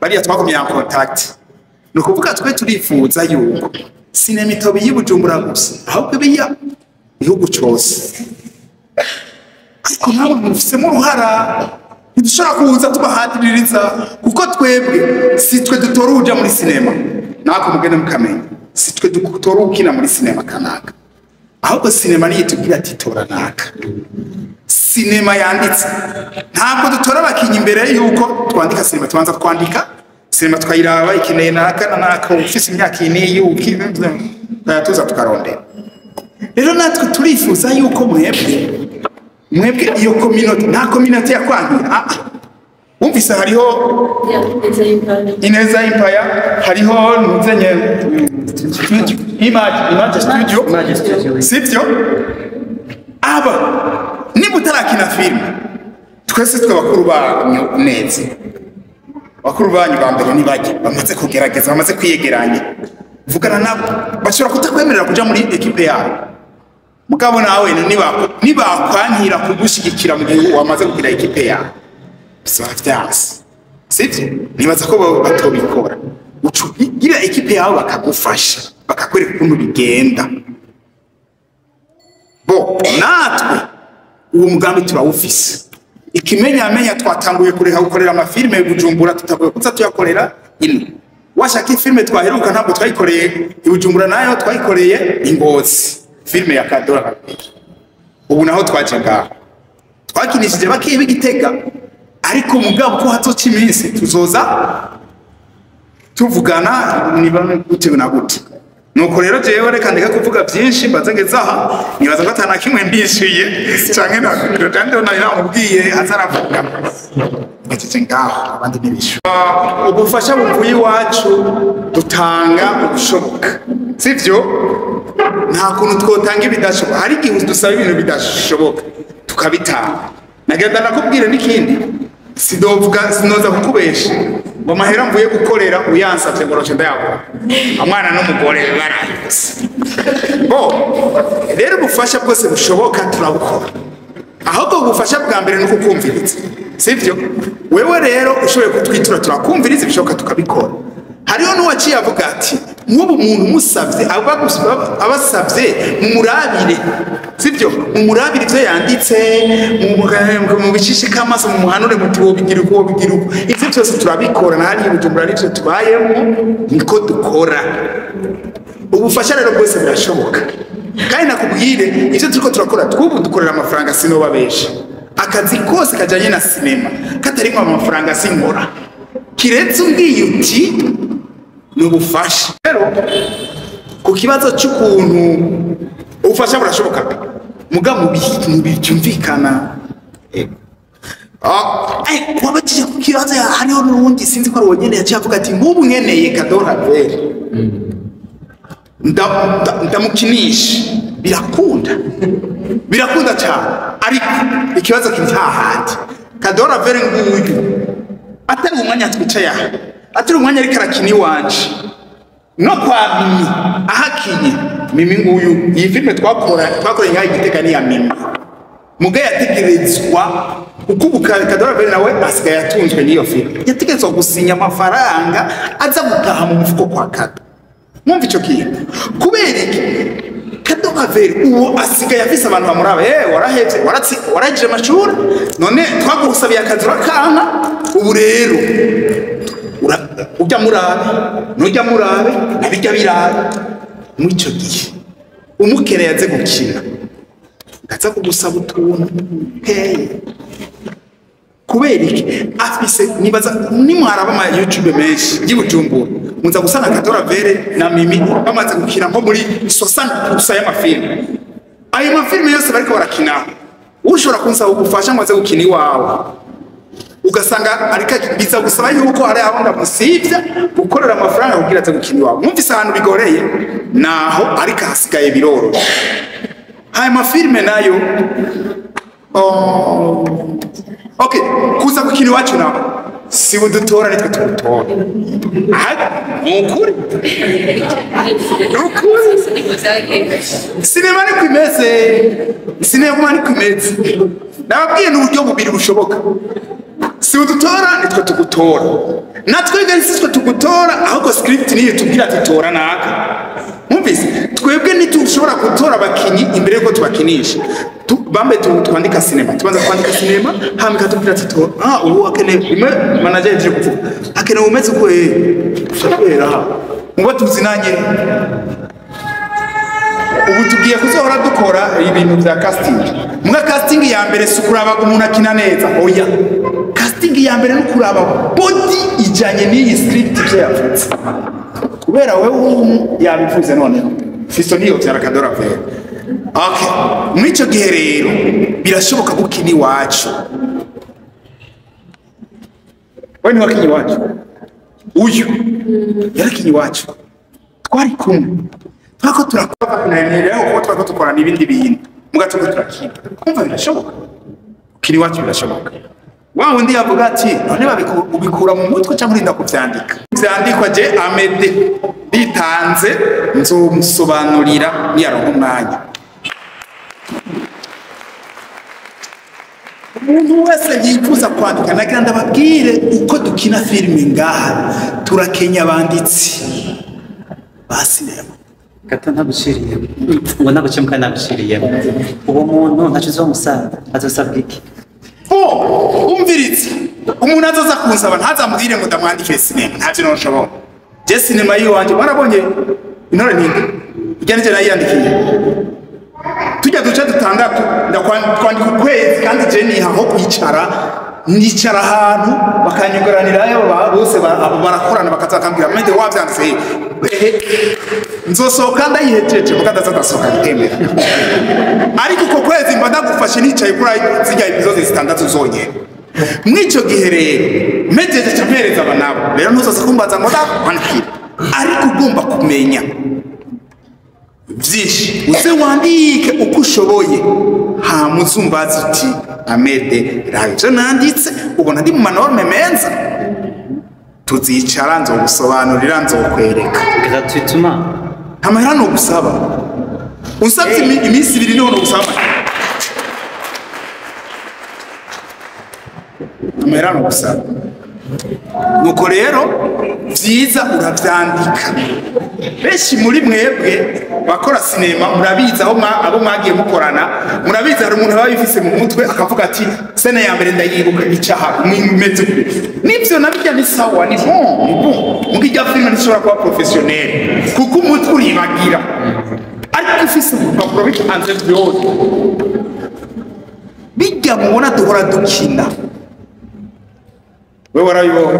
bariya twagumye en contact. Ni ukuvuga twe turifuza yuko sinema itoba iy'i Bujumbura gusa ahubwo ibe iya igihugu cose. Ariko nabo mufisemo uruhara ntidushobora kuza tubahatiririza kuko twebwe si twe dutora uja muri sinema nako mugende mukamenya si twe dutora ukina muri sinema kanaka ahubwo sinema niyo itubwira ati tora naka. Sinema yanditse ntabwo dutora abakinyi imbere yuko twandika sinema tubanza twandika sinema tukayiraba ikeneye naka na naka ufise imyaka iyi n'iyi tuza tukarondera. Rero natwe turifuza yuko mwebwe iyo community nta community yakwangira wumvise hariho Ineza Empire hariho ntuzenye Image Studio sivyo aba niba utarakina filime twese twe bakuru banyu neza bakuru banyu ba mbere nibajye bamaze kugerageza bamaze kwiyegeranya vugana nabo bashobora kutakwemerera kuja muri equipe yabo mugabo nawe nibakwankira kugushigikira mu gihe wamaze kugira equipe yawe bizoba vyanse sivyo. Nibaza ko batobikora ucugira equipe yawe bakagufasha bakakwereka ukuntu bigenda. Bo natwe uwo mugambi turawufise ikimenyamenya twatanguye kureka gukorera amafilme i Bujumbura tutavuye kuza tuyakorera ino. Washaka ifilme twaheruka ntabwo twayikoreye i Bujumbura nayo twayikoreye i Ngozi filme ya Kadora. Ubu naho twaje ngaho twakinishije bakiye b'Igitega ariko mugabo ko hatoca iminsi tuzoza tuvugana niba gute na gute. Nuko rero jewe reka ndeka kuvuga byinshi, mbaze ngeze aha, nibaza ko atana kimwe ndishyuye canke nari namubwiye azaravuga ngeze ngaho, abandi ntibishyura. Ubufasha buvuye iwacu dutanga ubushoboka, sivyo? Nta kuntu twotanga ibidashoboka. Hari igihe dusaba ibintu bidashoboka tukabitanga. Nagenda nakubwira n'ikindi, sidovuga sinoza kukubesha ngo amahera mvuye gukorera uyansavye ngo roce ndayabona, umwana n'umugore barayose. Bo rero ubufasha bwose bushoboka turabukora, ahubwo ubufasha bwa mbere ni ukukumviriza, sivyo? Wewe rero ushoboye kutwitura turakumviriza, ibishoboka tukabikora. Hariho n'uwaciye avuga ati nk'ubu umuntu umusavye abasavye mumurabire, sivyo? Mumurabire ivyo yanditse, mubicishe k'amaso, mumuhanure muti wobigira uko, wobigira uko. Ivyo byose turabikora, na hariya i Bujumbura nivyo tubayemo, niko dukora. Ubufasha rero bwose burashoboka. Kandi nakubwire ivyo turiko turakora, twubu dukorera amafaranga, sinobabesha. Akazi kose kajanye na sinema katarimwo amafaranga sinkora, kiretse umbwiye uti ni ubufasha. Rero ku kibazo cy'ukuntu ubufasha burashoboka pe, muga mu byumvikana. Wabajije ku kibazo, hariho n'urundi sinzi ko ari uwo nyene yaciye avuga ati nk'ubu nkeneye Kadora Vere ndamukinisha. Birakunda, birakunda cyane, ariko ikibazo kiri hahandi. Kadora Vere nguyu atari umwanya twicaye aha, atari umwanya ariko arakina iwanje no kwa Mimi ahakinye Mimi nguyu. Iyi filime twakoreye ngaho Igitega ni ya Mimi, muga yategerezwa kuko ubu Kadora Vere nawe asigaye atunzwe n'iyo filime, yategerezwa gusinya amafaranga aza gutaha mu mufuko kwa Kado. Mwumva ico kintu? Kubera iki? Kadora Vere uwo asigaye afise abantu bamuraba, warahevye, warangije amashuri, none twagusabiye akazi urakanka, ubu rero ujya murabe nujya murabe nabijya birabe. Muri ico gihe umukeneye aze gukina, aza kugusaba utuntu hey. Kubera iki? Afise, nibaza nimwaraba ama YouTube menshi y'Ibujumbura, muza gusanga Kadora Vere na Mimi bamaze gukina nko muri 60% y'amafilme. Ayo mafilme yose bariko barakina, ushobora kunsaba ubufasha ngo aze gukina iwawe, ugasanga ariko biza gusaba yuko hari aho ndamusivya gukorera amafaranga kugira aze gukina iwawe. Mwumvise ahantu bigoreye naho, ariko hasigaye biroroshe. Ayo mafilme nayo okay, kuza gukina iwacu naho si udutora nitwe tugutora. Nukuri nukuri, sinema niko imeze, sinema niko imeze. Nababwiye n'uburyo bubiri bushoboka, si udutora nitwe tugutora, natwebwe si twe tugutora, ahubwo script niyo tubwira ati tora naka. Mwumvise? Twebwe ntitushobora gutora abakinyi imbere yuko tubakinisha. Bambe twandika sinema, tubanza kwandika sinema, hama ikatubwira ati tora, ubu akeneye rimwe manager yaje kuvuga akeneye umeze uko kubera muba tuzinanye. Ubu tugiye kuzohora dukora ibintu vya casting. Muga casting ya mbere si ukuraba umuntu akina neza, oya. Casting ya mbere ni ukuraba body ijanye n'iyi script ivyo yavuze. Kubera wewe yabivuze noneho Fisto niyo vyara Kadora Vere. Okay, muri ico gihe rero birashoboka gukina iwacu. Wewe ntiwakinye iwacu, uyu yarakinye iwacu, twari kumwe, twako turakora kunanira kuko twako dukora n'ibindi bintu, muga tuko turakina. Kumva birashoboka gukina iwacu, birashoboka. Wa wundi yavuga ati none ubikura mu mutwe cyangwa urinda kuvyandika? Vyandikwa je Amede bitanze nzomusobanurira niyaronka umwanya. Umuntu wese yifuza kwandika, nagira ndababwire uko dukina filime ngaha, turakenya abanditsi ba sinema. Gato ntagushiriye ngo nagucemuka nagushiriye, uwo muntu ntaco uzomusaba, azosabwa iki? Umviritse, umuntu azoza kunsaba ntazamubwire ngo ndamwandikire sinema, ntavyo noshobora. Je sinema yiwanje warabonye intore ninde ijya nije nayiyandikiye, tujya duce dutandatu ndakwandika ukwezi, kandi je niha aho kwicara, nicara ahantu bakanyuguranirayo bose barakorana, bakaza bakambwira mende wavyanditse. Nzosohoka ndayihejeje muga ndazasohoka bitemera. Ariko uko kwezi mba ndagufashe nicaye kuri zirya episode zitandatu zonyene. Mw'ico gihe rero mpejeje ca mpereza aba nabo. Rero ntuzoze kumbaza ngo ndakwandikira. Ariko ugomba kumenya vyinshi, uze wandike uko ushoboye, hama uzumbaze uti Amede raba ivyo nanditse, ubona ndi mu manorme meza. Tuzicara nzogusobanurira, nzokwereka. Gratuitement. Amahera nogusaba. Unsabye iminsi ibiri niho nogusaba. Amahera nogusaba. Nuko rero vyiza uravyandika. Benshi muri mwebwe bakora sinema murabizi aho abo mwagiye mukorana, murabizi hari umuntu aba yifise mu mutwe akavuga ati sene ya mbere ndayibuka icaha mwimeze kure. Nivyo nabijya ni sawa, ni bon, ni bon. Muga irya filime ntishobora kuba professionnel kuko umutwe uribagira. Ariko ufise urupapuro bitanze vyose. Bijya mubona duhora dukina. Wewe warabibonye.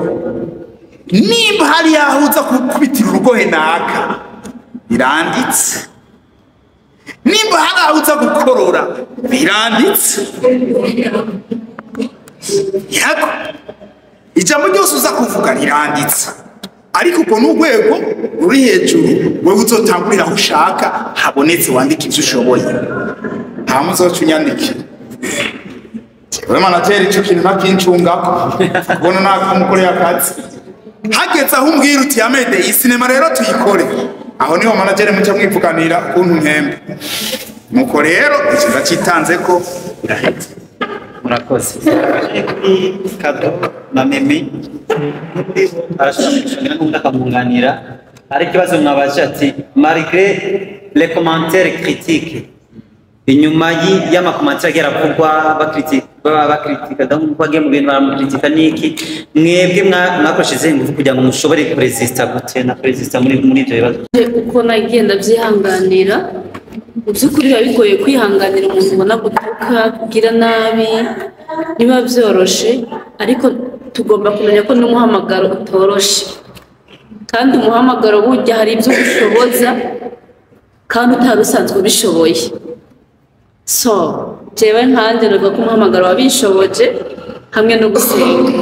Nimba hari yaho uza gukubitira urugohe naka biranditse, nimba hari aho uza gukorora biranditse, yego ijambo ryose uza kuvuga riranditse. Ariko uko n'urwego ruri hejuru, wewe uzotangurira aho ushaka habonetse, wandike ivyo ushoboye, hama uzoca unyandikira. Wewe manager ico kintu ntakincungako kubona nakamukoreye akazi. Hageze aho umbwira uti Amede iyi sinema rero tuyikore, aho niho manager muca mwivuganira ukuntu mpembe. Nuko rero ico ndacitanze ko biraheze. Murakoze. Kuri Kado na Mimi arashobora kushimira n'undi akamwunganira. Hari ikibazo mwabaje ati malgré les commentaires critiques, inyuma y'amakomantere agiye aravugwa bakritika baba bakritika donc uko agiye mu bintu baramukritika niki, mwebwe mwakoresheje ingufu kugira ngo mushobore kuresista gute na kuresista muri ibyo bibazo? Uko nagiye ndavyihanganira, mu by'ukuri biba bigoye kwihanganira umuntu ubona gutuka, kugira nabi, niba byoroshe, ariko tugomba kumenya ko n'umuhamagaro utoroshe. Kandi umuhamagaro burya hari ibyo ushoboza kandi utari usanzwe ubishoboye. So jewe nkanjye navuga ko umuhamagaro wabishoboje hamwe no gusenga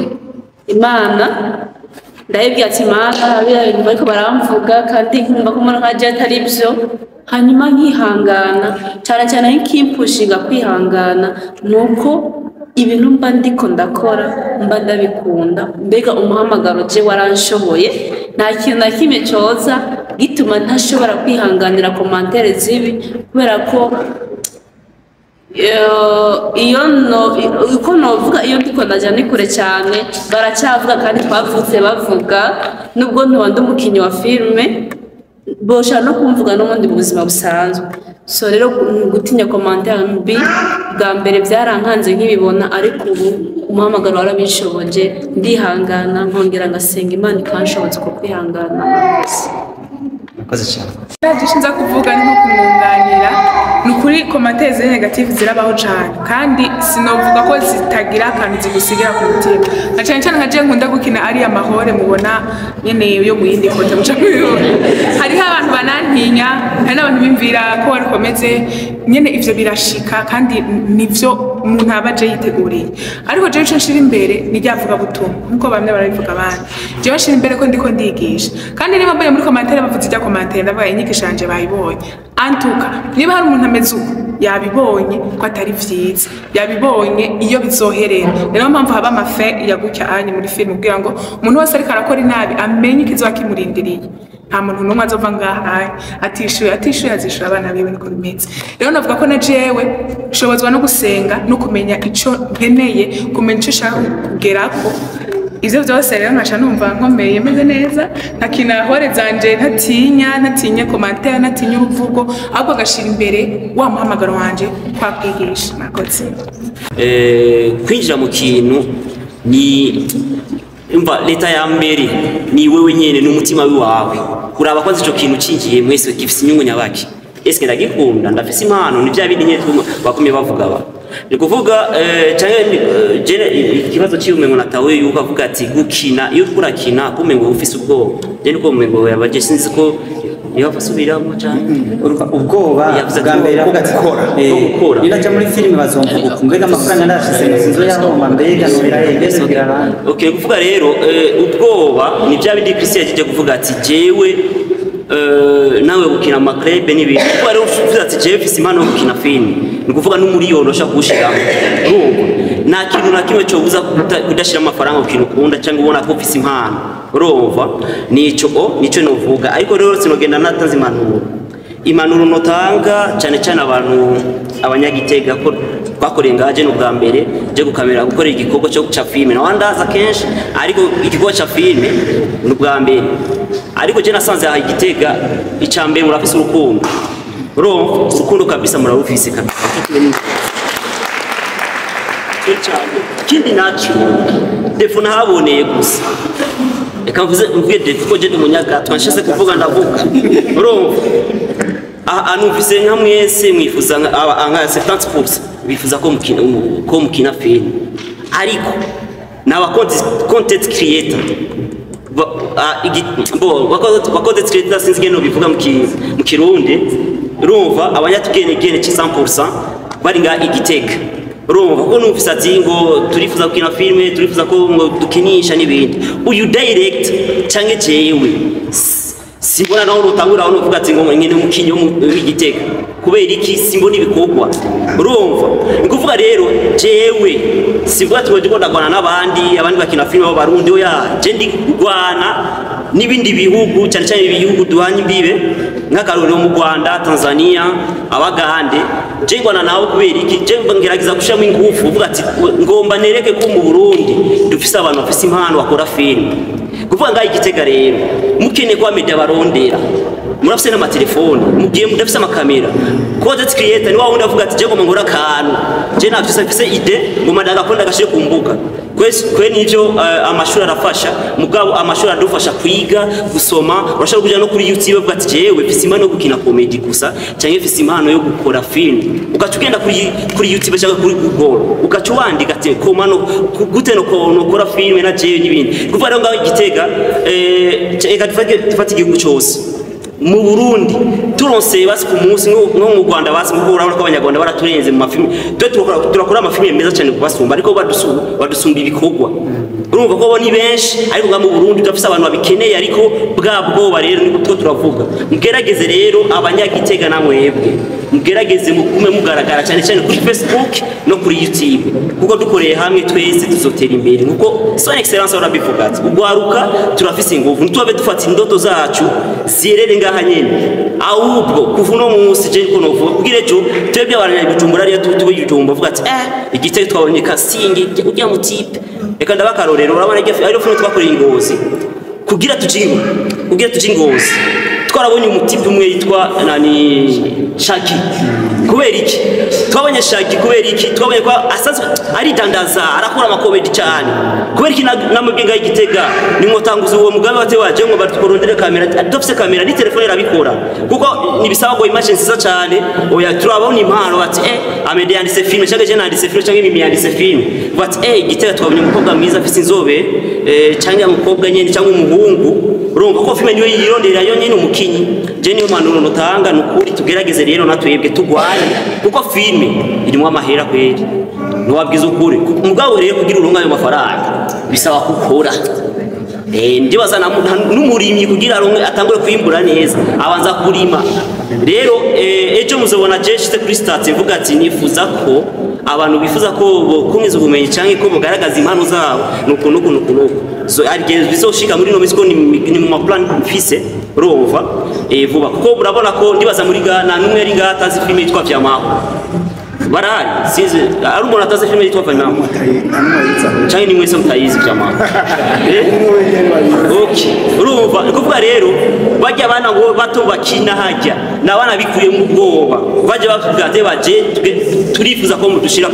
Imana. Ndayibwira ati Mana, biriya bintu bariko baramvuga kandi nkumva ko mbona nka atari byo, hanyuma nkihangana. Cyane cyane nkimpushinga kwihangana nuko ibintu mba ndiko ndakora mba ndabikunda. Mbega umuhamagaro je waranshoboye, nta kintu na kimwe coza gituma ntashobora kwihanganira komantere zibi, kubera ko iyo no uko novuga iyo ndiko ndaja ni kure cyane, baracyavuga kandi twavutse bavuga. Nubwo ntoba ndi umukinyi wa filme, boshaka no kumvuga n'ubundi mu buzima busanzwe. So rero gutinya commentaire mbi bwa mbere byarankanze nkibibona, ariko ubu umuhamagaro warabishoboje, ndihangana nkongera ngasenga Imana ikanshoboza uko kwihangana. Murakoze cyane. Byinshi nza kuvuga ni nko kumwunganira. Ni ukuri commentaires ziri negative zirabaho cyane, kandi sinovuga ko zitagira akantu zigusigira ku mutima. Na cyane cyane nka je nkunda gukina ari amahore mubona nyene yo mu yindi kote muca mubibona. Hariho abantu banantinya, hari n'abantu bimvira ko warikomeze nyene, ivyo birashika kandi nivyo umuntu aba aje yiteguriye. Ariko jewe ico nshira imbere ni ryavuga butumwa nkuko bamwe barabivuga abandi. Jewe nshira imbere ko ndiko ndigisha, kandi niba mbonye muri commentaire bavuze irya commentaire ndavuga inyigisho yanje bayibonye. Antuka niba hari umuntu ameze uko yabibonye ko atari vyiza, yabibonye iyo bizoherera. Niyo mpamvu haba amafe ya gutya anye muri filime kugira ngo umuntu wese ariko arakora inabi amenye ikizoba kimurindiriye. Nta muntu n'umwe azova ngaha atishuye, atishuye azishura abana biwe, niko bimeze. Rero navuga ko na jewe nshobozwa no gusenga no kumenya ico nkeneye, kumenya ico nshaka kugerako. Ivyo vyose rero nkaca numva nkomeye meze neza, nkakina hore zanje ntatinya, ntatinya commentaire, ntatinya uruvugo, ahubwo gashira imbere wa muhamagaro wanje kwa kwigisha. Murakoze. Kwinjira mu kintu ni umva leta ya mbere ni wewe nyene n'umutima wawe, kuraba ko ico kintu cinjiye mwese gifise inyungu nyabaki. Eske ndagikunda, ndafise impano, ni bya bindi nyene bakumye bavuga ba. Ni kuvuga canke je ikibazo cy'umengo natawe yuko avuga ati gukina iyo uriko urakina kumengo ufise ubwoba. Je niko umengo yabaje sinzi ko yabasubiramo cyane. Ubwoba bwa mbere avuga ati gukora. Ninaja muri filime bazomvuga uku, mbega amafaranga ndashize mu nzu y'aboma, mbega nobera mbese bwira abandi. Okay, kuvuga rero ubwoba ni bya bindi Christian yaje kuvuga ati jewe nawe gukina amakrebe n'ibintu. Kuvuga rero uvuze ati jewe mfise impano yo gukina filime, ni kuvuga n'umuriyoni ushaka kuwushiramo. Urumva nta kintu na kimwe cobuza kudashira amafaranga ku kintu ukunda cyangwa ubona ko ufise impano. Urumva nico nico novuga, ariko rero sinogenda natanze impanuro. Impanuro notanga cyane cyane abantu abanyagitega ko twakoreye ngaje n'ubwa mbere je gukamera gukora igikorwa cyo guca filime na wandaza kenshi, ariko igikorwa ca filime n'ubwa mbere. Ariko je nasanze aha igitega icya mbere murafise urukundo. Urumva urukundo kabisa murarufise kabisa. Ikindi naco defo nahaboneye gusa reka mvuge defo ko je ndi umunyagatwa nshase kuvuga ndavuga. Urumva aha numvise nka mwese mwifuza nka 70% bifuza ko mukina ko mukina filime, ariko naba content creator ba content creator sinzi ngeno bivuga mu Kirundi. Urumva abanyatugene 100% bari nga igitega. Urumva ko numvise ati ngo turifuza gukina filime, turifuza ko ngo dukinisha n'ibindi. Uyu direct canke jewe simbona naho rutangura aho uvuga ati ngo nyene mukinyo w'igitega kubera iki simbona ibikorwa. Urumva ni kuvuga rero jewe sivuga ati ngo ndagwana n'abandi abandi bakina filime b'abarundi, oya je ndi kugwana n'ibindi bihugu cyane cyane ibihugu duhanye imbibe nk'akarorero mu Rwanda, Tanzania, Abagande. Je ngwana nawe kubera iki je ngerageza gushiramo ingufu uvuga ati ngomba nereke ko mu Burundi dufise abantu bafise impano bakora filime. Kuvuga ngaho igitega rero mukene kwa media barondera murafise n'amatelefone mugiye mudafise amakamera. Content creator ni wa wundi avuga ati je ngomba ngora akantu je nafise mfise ide ngomba ndagakunda gashire ku mbuga. Kwe nivyo amashuri arafasha, mugabo amashuri adufasha kwiga gusoma. Urashobora kuja no kuri YouTube uvuga ati jewe mfise impano yo gukina comedy gusa canke mfise impano yo gukora film, ugaca ugenda kuri YouTube cyangwa kuri Google ugaca wandika ati koma no gute no gukora film na jewe n'ibindi. Kuva rero ngaho igitega eka dufate igihugu cyose mu Burundi turonse basi ku munsi nko mu Rwanda basi nko urabona ko abanyarwanda baraturenze mu mafilme. Twe turakora amafilme meza cyane kubasumba, ariko badusumba ibikorwa. Urumva ko bo ni benshi, ariko nga mu Burundi turafise abantu babikeneye, ariko bwa bwoba rero niko two turavuga. Mugerageze rero abanyagitega namwebwe mugerageze mugume mugaragara cyane cyane kuri Facebook no kuri YouTube, kuko dukoreye hamwe twese tuzotera imbere. Nkuko Son Excellence arabivuga ati ugwaruka turafise inguvu, ntitwabe dufata indoto zacu zirere ngaha nyene, ahubwo kuva uno munsi je niko novuga kugira ejo twebwe abanyabujumbura ariyo tube Bujumbura avuga ati igitego twabonye casting ujya mu type. Reka ndabakarorero, urabona ariyo filime twakoreye ingozi kugira tuje ingozi twarabonye umutipe umwe yitwa nani Shaki. Kubera iki twabonye Shaki? Kubera iki twabonye ko asanzwe aridandaza arakora amakomedi cyane. Kubera iki namubwiye ngaho igitega nimwotanguza uwo mugambi wate waje ngo batukorondere kamera, dufise kamera ni telefone irabikora, kuko nibisaba ngo image nziza cyane. Oya turabona impano bati Amede yanditse film cyangwa je nanditse film cyangwa Mimi yanditse film, bati igitega twabonye umukobwa mwiza afise inzobe cyangwa umukobwa nyene cyangwa umuhungu. Urumva ko filime niyo yirondera yo nyene umukinyi. Je niyo mpanuro notanga nukuri tugerageze rero natwebwe tugwane, kuko filime irimo amahera kweri ntiwabwiza ukuri. Mugabo rero kugira uronke ayo mafaranga bisaba gukora. Ndibaza n'umurimyi kugira aronke atangure kwimbura neza abanza kurima. Rero ejo muzobona je nshitse kuri stats mvuga ati nifuza ko abantu bifuza ko bokomeza ubumenyi canke ko bogaragaza impano zabo nuko nuko nuko nuko so arige bizoshika muri no misiko ni mu plan mfise urumva vuba, kuko murabona ko ndibaza muri Ghana numwe ari ngata atazi filime yitwa Vyamaho barahari sinzi ari umuntu atazi filime yitwa Vyamaho canke ni mwese mutayizi Vyamaho. Okay, urumva ni kuvuga rero bajya abana ngo bato bakina hajya nabana bikuye mu bwoba bajya bavuga ati baje turifuza ko mudushira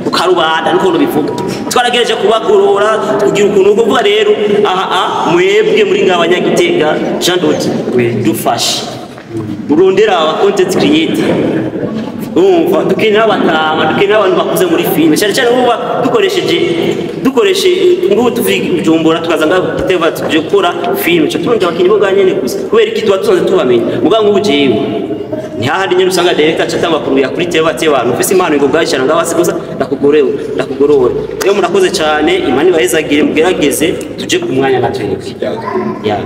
ku karubanda niko no bivuga twaragereje kubakurura kugira ukuntu kuvuga rero aha mwebwe muri ngabanyagitega Jean Dodi dufashe Murondera aba content creator. Urumva dukenera abatama, dukenera abantu bakuze muri filime. Cyane cyane ubu dukoresheje dukoreshe ngubu tuvuye Bujumbura tukaza ngaho Gitega tuje gukora filime. Cyo turondera abakinyi bo nyene gusa. Kubera iki tuba tusanze tubamenya. Muga nk'ubu jewe ni hahandi nyene usanga director aca atanga kuruya kuri TV ati abantu ufise impano ngo bwashara ngaho hasi gusa ndakugorewe ndakugorora. Rero murakoze cyane, Imana ibahezagire, mugerageze tuje ku mwanya na twebwe. Yeah.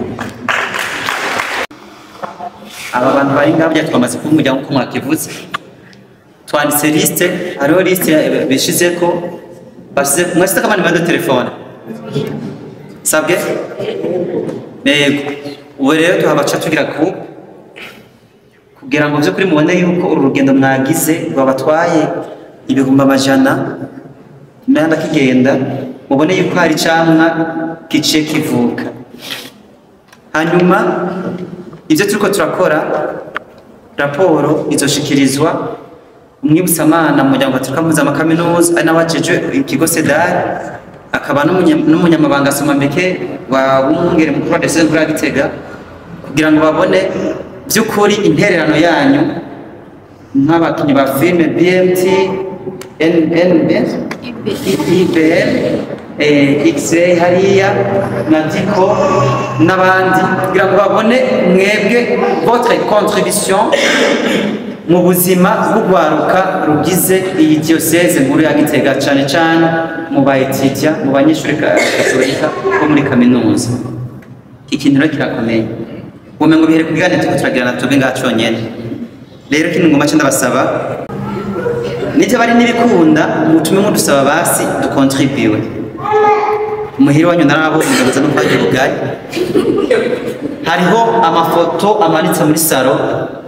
Aba bantu bari ngaho twamaze kumujya nkuko mwakivuze, twanditse liste, hariho liste bishizeko basize mwashyize ko abantu telefone sabwe yego. Ubu rero tuhabaca tugira ku kugira ngo by'ukuri mubone yuko uru rugendo mwagize rwabatwaye 100,000 n'andi akigenda, mubone yuko hari icamwa giciye kivuka. Hanyuma ibyo turiko turakora, raporo izoshikirizwa umwibutsamana mu muryango gatolika mpuzamakaminuza ari nawe ajejwe ikigo CEDAR, akaba n'umunyamabanga somambike wa w'umwungere mukuru wa Diyoseze Nkuru ya Gitega, kugira ngo babone by'ukuri intererano yanyu nk'abakinyi ba filime BMT, NNB, IBM, XA hariya na Diko n'abandi, kugira ngo babone mwebwe votre contribution mu buzima bw'urwaruka rugize iyi diyoseze nkuru ya Gitega, cyane cyane mu ba étudiants, mu banyeshuri gatolika bo muri kaminuza. Ikintu rero kirakomeye, womengo bihere ku biganiro turiko turagirana twebwe ngaha conyene. Rero kino ngoma ndabasaba, nivyo bari n'ibikunda mutume mudusaba basi dukontribuwe. Muhira wanyu narabonye ndabaza no kwagira ubugari, hariho amafoto amanitse muri saro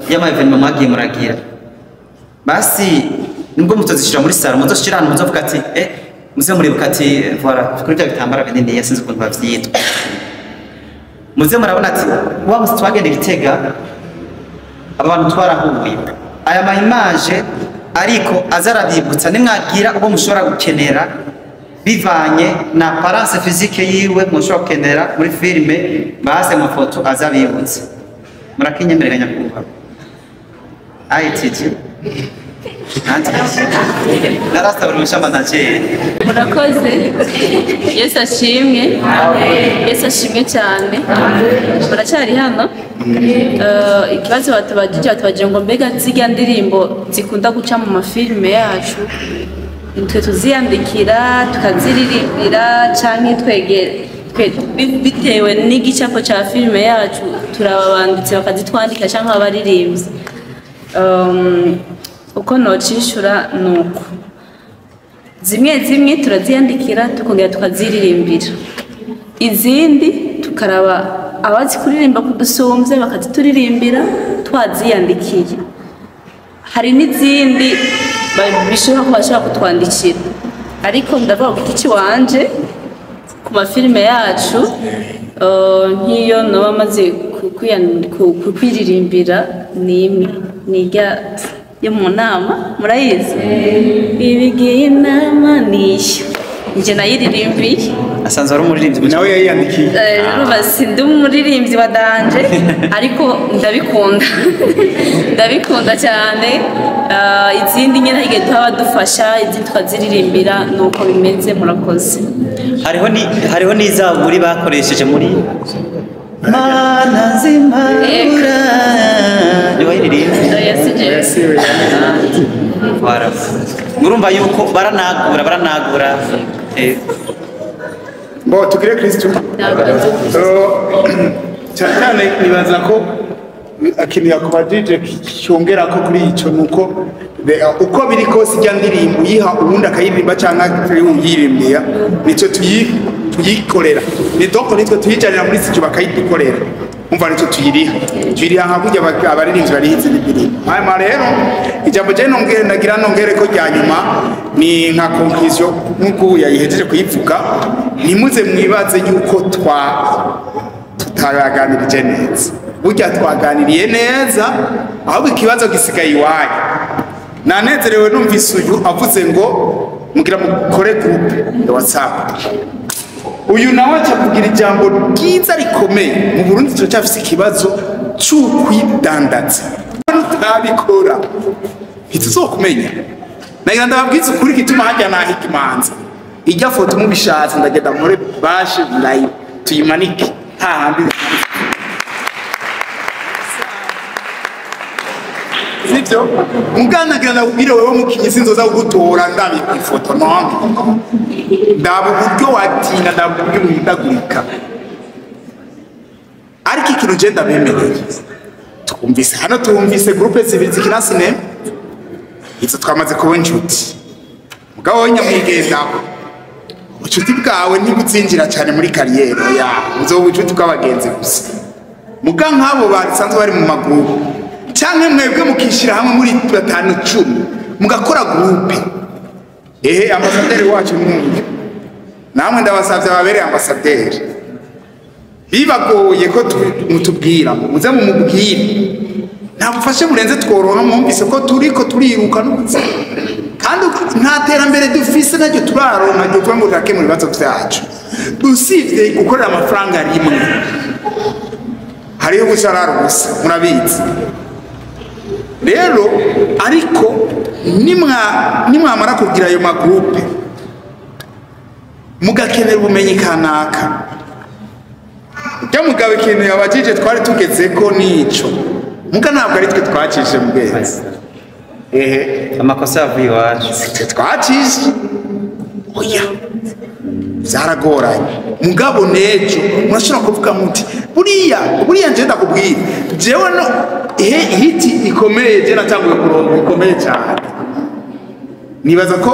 y'ama evenement mwagiye muragira. Basi nibwo mutozishira muri saro, muzoshira ahantu muzovuga ati muze muribuka ati voilà kuri bya bitambara binini yasinze ukuntu bavyitwa. Muze murabona ati wa musi twagenda Gitega abantu twarahuye. Aya ma image ariko azarabibutsa nimwagira ubwo mushobora gukenera bivanye na apparence physique yiwe mushobora gukenera muri filime, base amafoto azabibutsa. Murakinyemerera nyakubahwa ITG narasaba uruhushya manager. Murakoze. Yesu ashimwe. Yesu ashimwe cyane. Muracyari hano. Ikibazo batubajije ngo mbega zirya ndirimbo zikunda guca mu mafilime yacu nitwe tuziyandikira tukaziririmbira canke twege bitewe n'igicapo ca filime yacu turababanditse bakazitwandika canke abaririmbyi. Uko nocishura nuko zimwe zimwe turaziyandikira tukongera tukaziririmbira, izindi tukaraba abazi kuririmba kudusumbye bakazituririmbira twaziyandikiye. Hari n'izindi bishobora kuba bashobora kutwandikira, ariko ndavuga ku giti wanje ku mafilime yacu nk'iyo naba maze kwiririmbira ni imwe nijya yo mu nama, murayizi ibigiye inama niyo njye nayiririmbiye. Asanzwe ari umuririmbyi nawe yayiyandikiye. Urumva sindi umuririmbyi wa danje ariko ndabikunda ndabikunda cyane. Izindi nyine hirya duha badufasha, izindi tukaziririmbira, nuko bimeze. Murakoze. Hariho n'izaburi bakoresheje muri Mana nzima niwe yiririmba. Murumva yuko baranagura. Bo tugire Kristo. Cyane cyane nibaza ko akintu yakubajije cyongera ko kuri ico nuko uko biri kose ijya ndirimbo uyiha ubundi akayiririmba cyangwa uyirimbira nico tuyikorera, ni doko nitwe tuyijanira muri studio bakayidukorera, umva nico tuyiriha nka kurya abaririmbyi barihize indirimbo. Hanyuma rero ijambo je nongere nagira nongere ko rya nyuma ni nka conclusion nkuko yayihejeje kuyivuga, nimuze mwibaze yuko tutaraganirije neza. Burya twaganiriye neza, ahubwo ikibazo gisigaye iwanyu. Nanezerewe numvise uyu avuze ngo mugira mukore groupe ya WhatsApp. Uyu nawe aca kugira ijambo ryiza rikomeye. Mu Burundi turacyafise ikibazo c'ukwidandaza. Ntabikora ntituzokumenya. Nagira ndababwiza ukuri gituma hajya nahiga imanza. Ijya foto mubishatse ndagenda muri bashe live tuyimanike hahandi. Sivyo? Mugana ndakubwira wewe mukinyi sinzoza kugutora ndabika ifoto no. Ndaba uburyo watinda, ndaba uburyo muhindagurika. Ariko ikintu je ndabemereye. Twumvise hano, twumvise groupe zibiri zikina sinema. Izo twamaze kuba inshuti. Mugabo nyamwigendaho. Ubucuti bwawe ntibutsinjira cyane muri kariyeri ya uzoba ubucuti bw'abagenzi gusa. Muga nk'abo basanzwe bari mu magroupe canke mwebwe mukishira hamwe muri 5 10 mugakora groupe. Ehe, ambasaderi wacu mwumve. Namwe ndabasavye ababereye ambasaderi. Bibagoye ko mutubwira, muze mumubwire. Nta bufashe burenze tworonka, mwumvise ko turiko turiruka n'ubuzima. Kandi nta terambere dufise naryo turaronka ryo kuba ngo turakemura ibibazo vyacu. Usivye gukorera amafaranga rimwe. Hariho ubucarara gusa, murabizi. Rero ariko nimwamara kugira ayo magroupe mugakenera ubumenyi kanaka. Ujya mugabo ikintu yabajije twari tugeze ko nico. Muga ntabwo ari twe twakije mbese. Ehe, amakosa yavuye iwacu. Twe twakije. Oya. Byaragoranye. Mugabo nejo murashobora kuvuga muti buriya nje ndakubwira. Jewe no hiti ikomeye je natanguye kurongo ikomeye cyane. Nibaza ko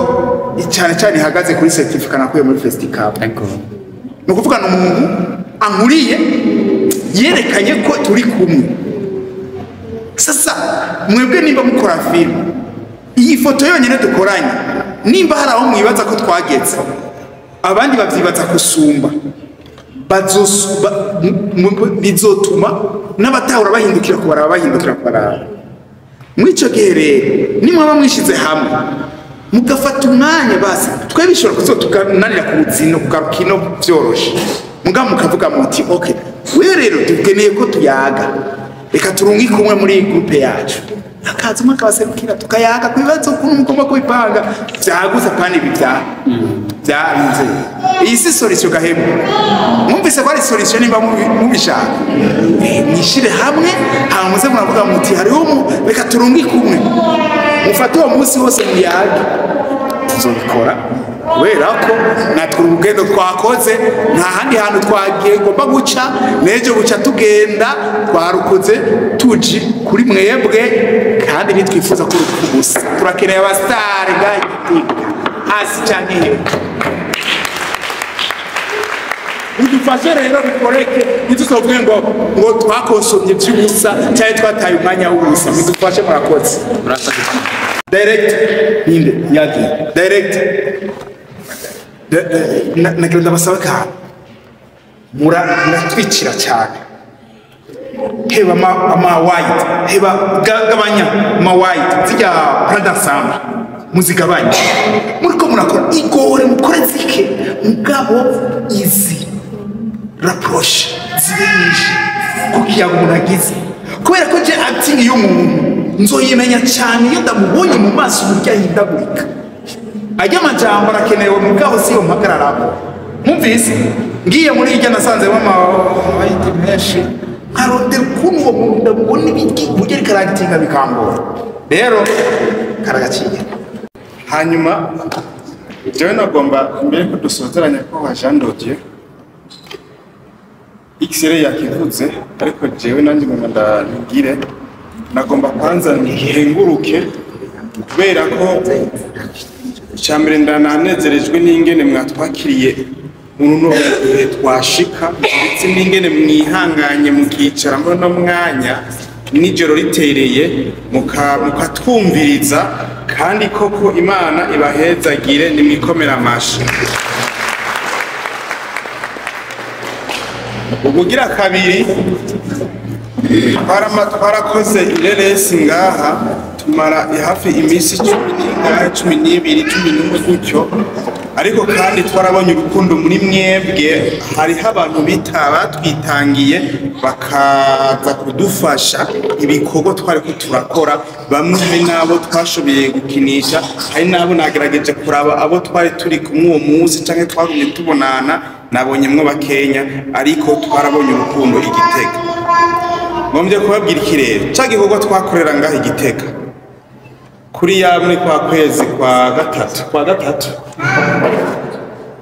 cyane cyane ihagaze kuri certificate nakuye muri Festicab. Ni ukuvuga umuntu ankuriye yerekanye ko turi kumwe. Sasa mwebwe nimba mukora film, iyi foto yonyine dukoranye, nimba hari aho mwibaza ko twageze, abandi bavyibaza kusumba, bizotuma n'abatahura bahindukira kubaraba, bahindukira kubaraba. Muri ico gihe rero nimwaba mwishize hamwe mugafata umwanya, basi twe bishobora kuzotugananira ku buzino kugaruka ino vyoroshe. Muga mukavuga muti okay, wewe rero dukeneye ko tuyaga, reka turungi kumwe muri groupe yacu, akaza umwe akabaserukira tukayaga ku bibazo ukuntu mugomba kubipanga vyagutse, apana ibi byanze. Iyi si solution gahemu. Mwumvise ko ari solution nimba mubishaka. Mwishire hamwe hanyuma muze muravuga muti hariho reka turungi kumwe, mufate uwo munsi wose muyage, tuzobikora. Kubera ko natwe urugendo twakoze nta handi hantu twagiye ngomba guca n'ejo buca tugenda, twarukoze tuji kuri mwebwe, kandi ntitwifuza ko urupfu gusa. Turakeneye abasitari ngaho hasi cyane hejuru. Udufashe rero bikoreke, ntituzovuge ngo twakonsomye by'ubusa cyangwa twataye umwanya w'ubusa. Mudufashe, murakoze. Direct ninde yagiye direct nagira ndabasaba kandi muratwikira cyane. Heba ama white, heba gabanya ama white zijya prada ensemble muzigabanye. Muriko murakora igore mukore zike, mugabo izi rapproche zibe nyinshi kuko umuntu agize. Kubera ko je acting y'umuntu nzoyimenya cyane iyo ndamubonye mu maso uburyo ahindagurika. Ajya amajambo arakenewe mugabo si yo mpagararako. Mwumvise ngiye muri irya nasanzemo ama menshi, nkarondera ukuntu uwo muntu ndamubona ibiki uburyo ariko aragitinga bikangora. Rero karagaciye. Hanyuma jewe nagomba mbere ko dusozeranya ko wa Jean Dodier X-ray yakivuze, ariko jewe nanjye ngomba ndabwire, nagomba kwanza ntihenguruke kubera ko icyambere ndananezerejwe n'ingene mwatwakiriye muno gihe twashika, ndetse n'ingene mwihanganye mukicara muri no mwanya nijoro ritereye mukatwumviriza, kandi koko Imana ibahezagire nimwikomera amashi. Ubugira kabiri twarakoze ireresi ngaha tumara hafi iminsi 10 n'ingahe, 12, 11 gutyo. Ariko kandi twarabonye urukundo muri mwebwe, hariho abantu batwitangiye bakaza kudufasha ibikorwa twari ko turakora. Bamwe hari n'abo twashoboye gukinisha, hari n'abo nagerageje kuraba abo twari turi kumwe uwo munsi canke twagumye tubonana, nabonyemwo bakenya, ariko twarabonye urukundo igitega. Ngombye kubabwira iki rero, ca gikorwa twakorera ngaho igitega kuri ya muri kwa kwezi kwa gatatu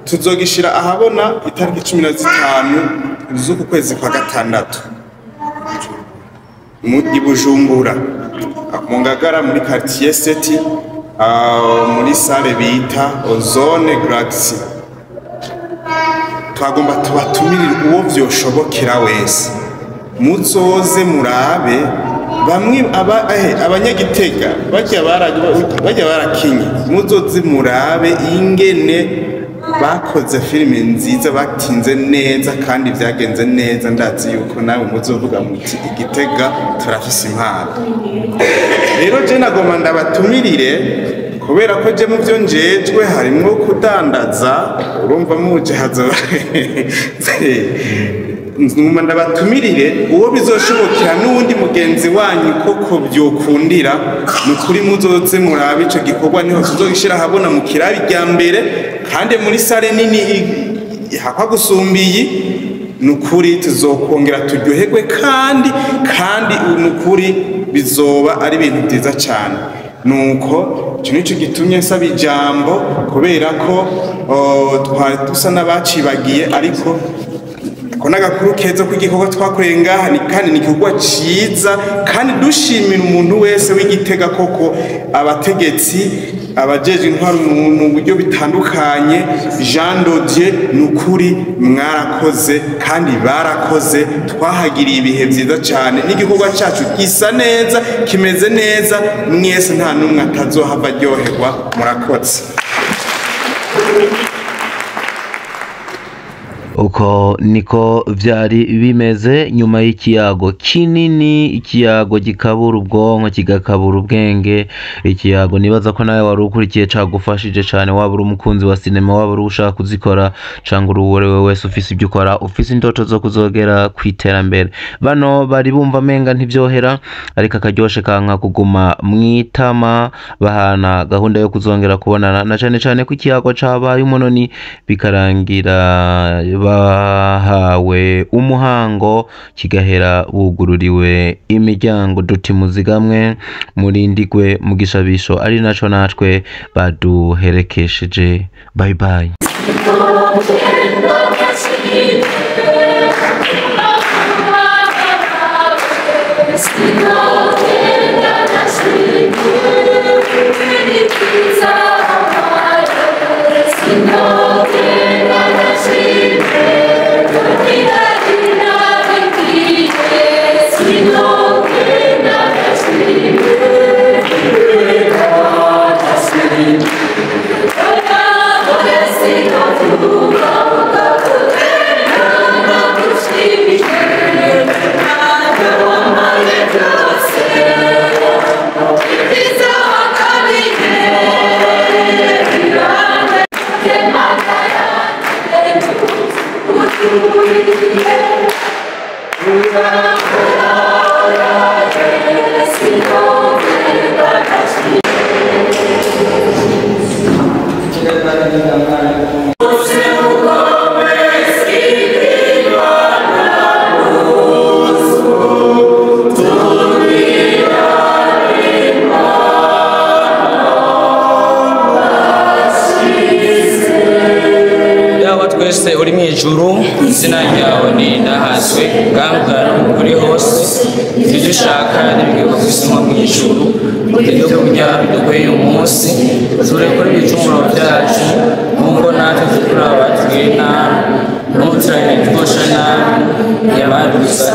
tuzogishira ahabona itariki 15 z'uku kwezi kwa gatandatu mu Bujumbura, mu Ngagara, muri quartier 7, muri salle bita Ozone Galaxy. Twagomba tubatumirire uwo vyoshobokera wese, muzoze murabe. Bamwe abanyagitega bajya barakinye, muzoze murabe ingene bakoze filime nziza, batinze neza kandi byagenze neza. Ndazi yuko nawe muzovuga muti igitega turafise impano. Rero je nagomba ndabatumirire, kubera ko je mu byo njejwe harimwo kudandaza, urumva muje hazo ngoma ndabatumirire uwo bizoshobokera n'uwundi mugenzi wanyu koko byokundira. Nukuri muzoze murabe ico gikorwa, niho tuzogishira ahabona mu kirabi rya mbere kandi muri sale nini ihakwa gusumbiyi. Nukuri tuzokongera turyoherwe kandi nukuri bizoba ari ibintu byiza cyane. Nuko ico nico gitumye nsaba ijambo, kubera ko twari dusa n'abacibagiye, ariko ko n'agakuru keza ko igikorwa twakoreye ngaha ni kandi ni igikorwa ciza, kandi dushimira umuntu wese w'igitega koko, abategetsi, abajejwe intwaro mu buryo bitandukanye. Jean Dodier, nukuri mwarakoze kandi barakoze, twahagiriye ibihe byiza cyane, n'igikorwa cyacu gisa neza, kimeze neza, mwese nta n'umwe atazohava aryoherwa. Murakoze. Uko niko vyari bimeze nyuma y'ikiyago kinini, ikiyago gikabura ubwonko kigakabura ubwenge, ikiyago nibaza ko nawe wari ukurikiye cagufashije cane, waba uri umukunzi wa sinema, waba uri ushaka kuzikora, cangwa uri uwo wese ufise ibyo ukora, ufise indoto zo kuzogera kwiterambere. Bano bari bumva menga ntivyohera, ariko akaryoshe kanka kuguma mwitama, bahana gahunda yo kuzongera kubonana, na cane cane ko ikiyago cabaye umunoni, bikarangira bahawe umuhango, kigahera bugururiwe imiryango. Duti muzigamwe murindigwe mu gishabisho, ari naco natwe baduherekesheje. Bye bye. Uri mu ijuru, izina ryawe nirahazwe, ubwami bwawe buri hose, ibyo ushaka n'ibigega ku isi nko mu ijuru. Ibyo kurya bidukwiriye uyu munsi, turekure ibicumuro byacu nk'uko natwe tugura abatugiriye nabi, ntuturane twosha nabi, ntiyabaduza.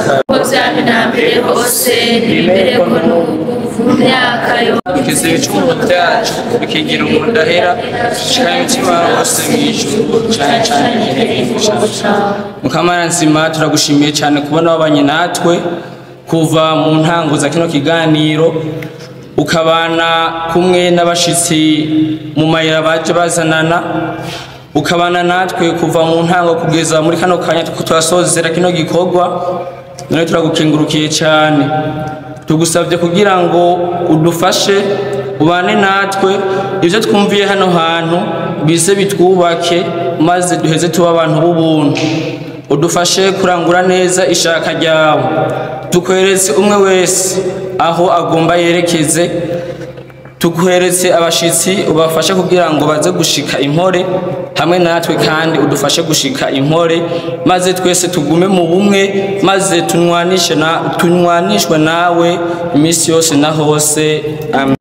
Dukize ibicumuro byacu bikigira umudahera, dushikane imitima hose mu ijuru, cyane cyane igihe. Mukamana nzima, turagushimiye cyane kubona wabanye natwe kuva mu ntango za kino kiganiro, ukabana kumwe n'abashitsi mu mayira baje bazanana. ukabana natwe kuva mu ntango kugeza muri kano kanya turasozera kino gikorwa. None turagukengurukiye cyane, tugusabye kugira ngo udufashe ubane natwe, ibyo twumviye hano hantu bize bitwubake, maze duheze tuba abantu b'ubuntu. Udufashe kurangura neza ishaka ryawe. Tukweretse umwe wese aho agomba yerekeze, tuguheretse abashitsi ubafashe kugira ngo baze gushika impore hamwe natwe, kandi udufashe gushika impore, maze twese tugume mu bumwe, maze tunywanishwe nawe iminsi yose na hose. Amen.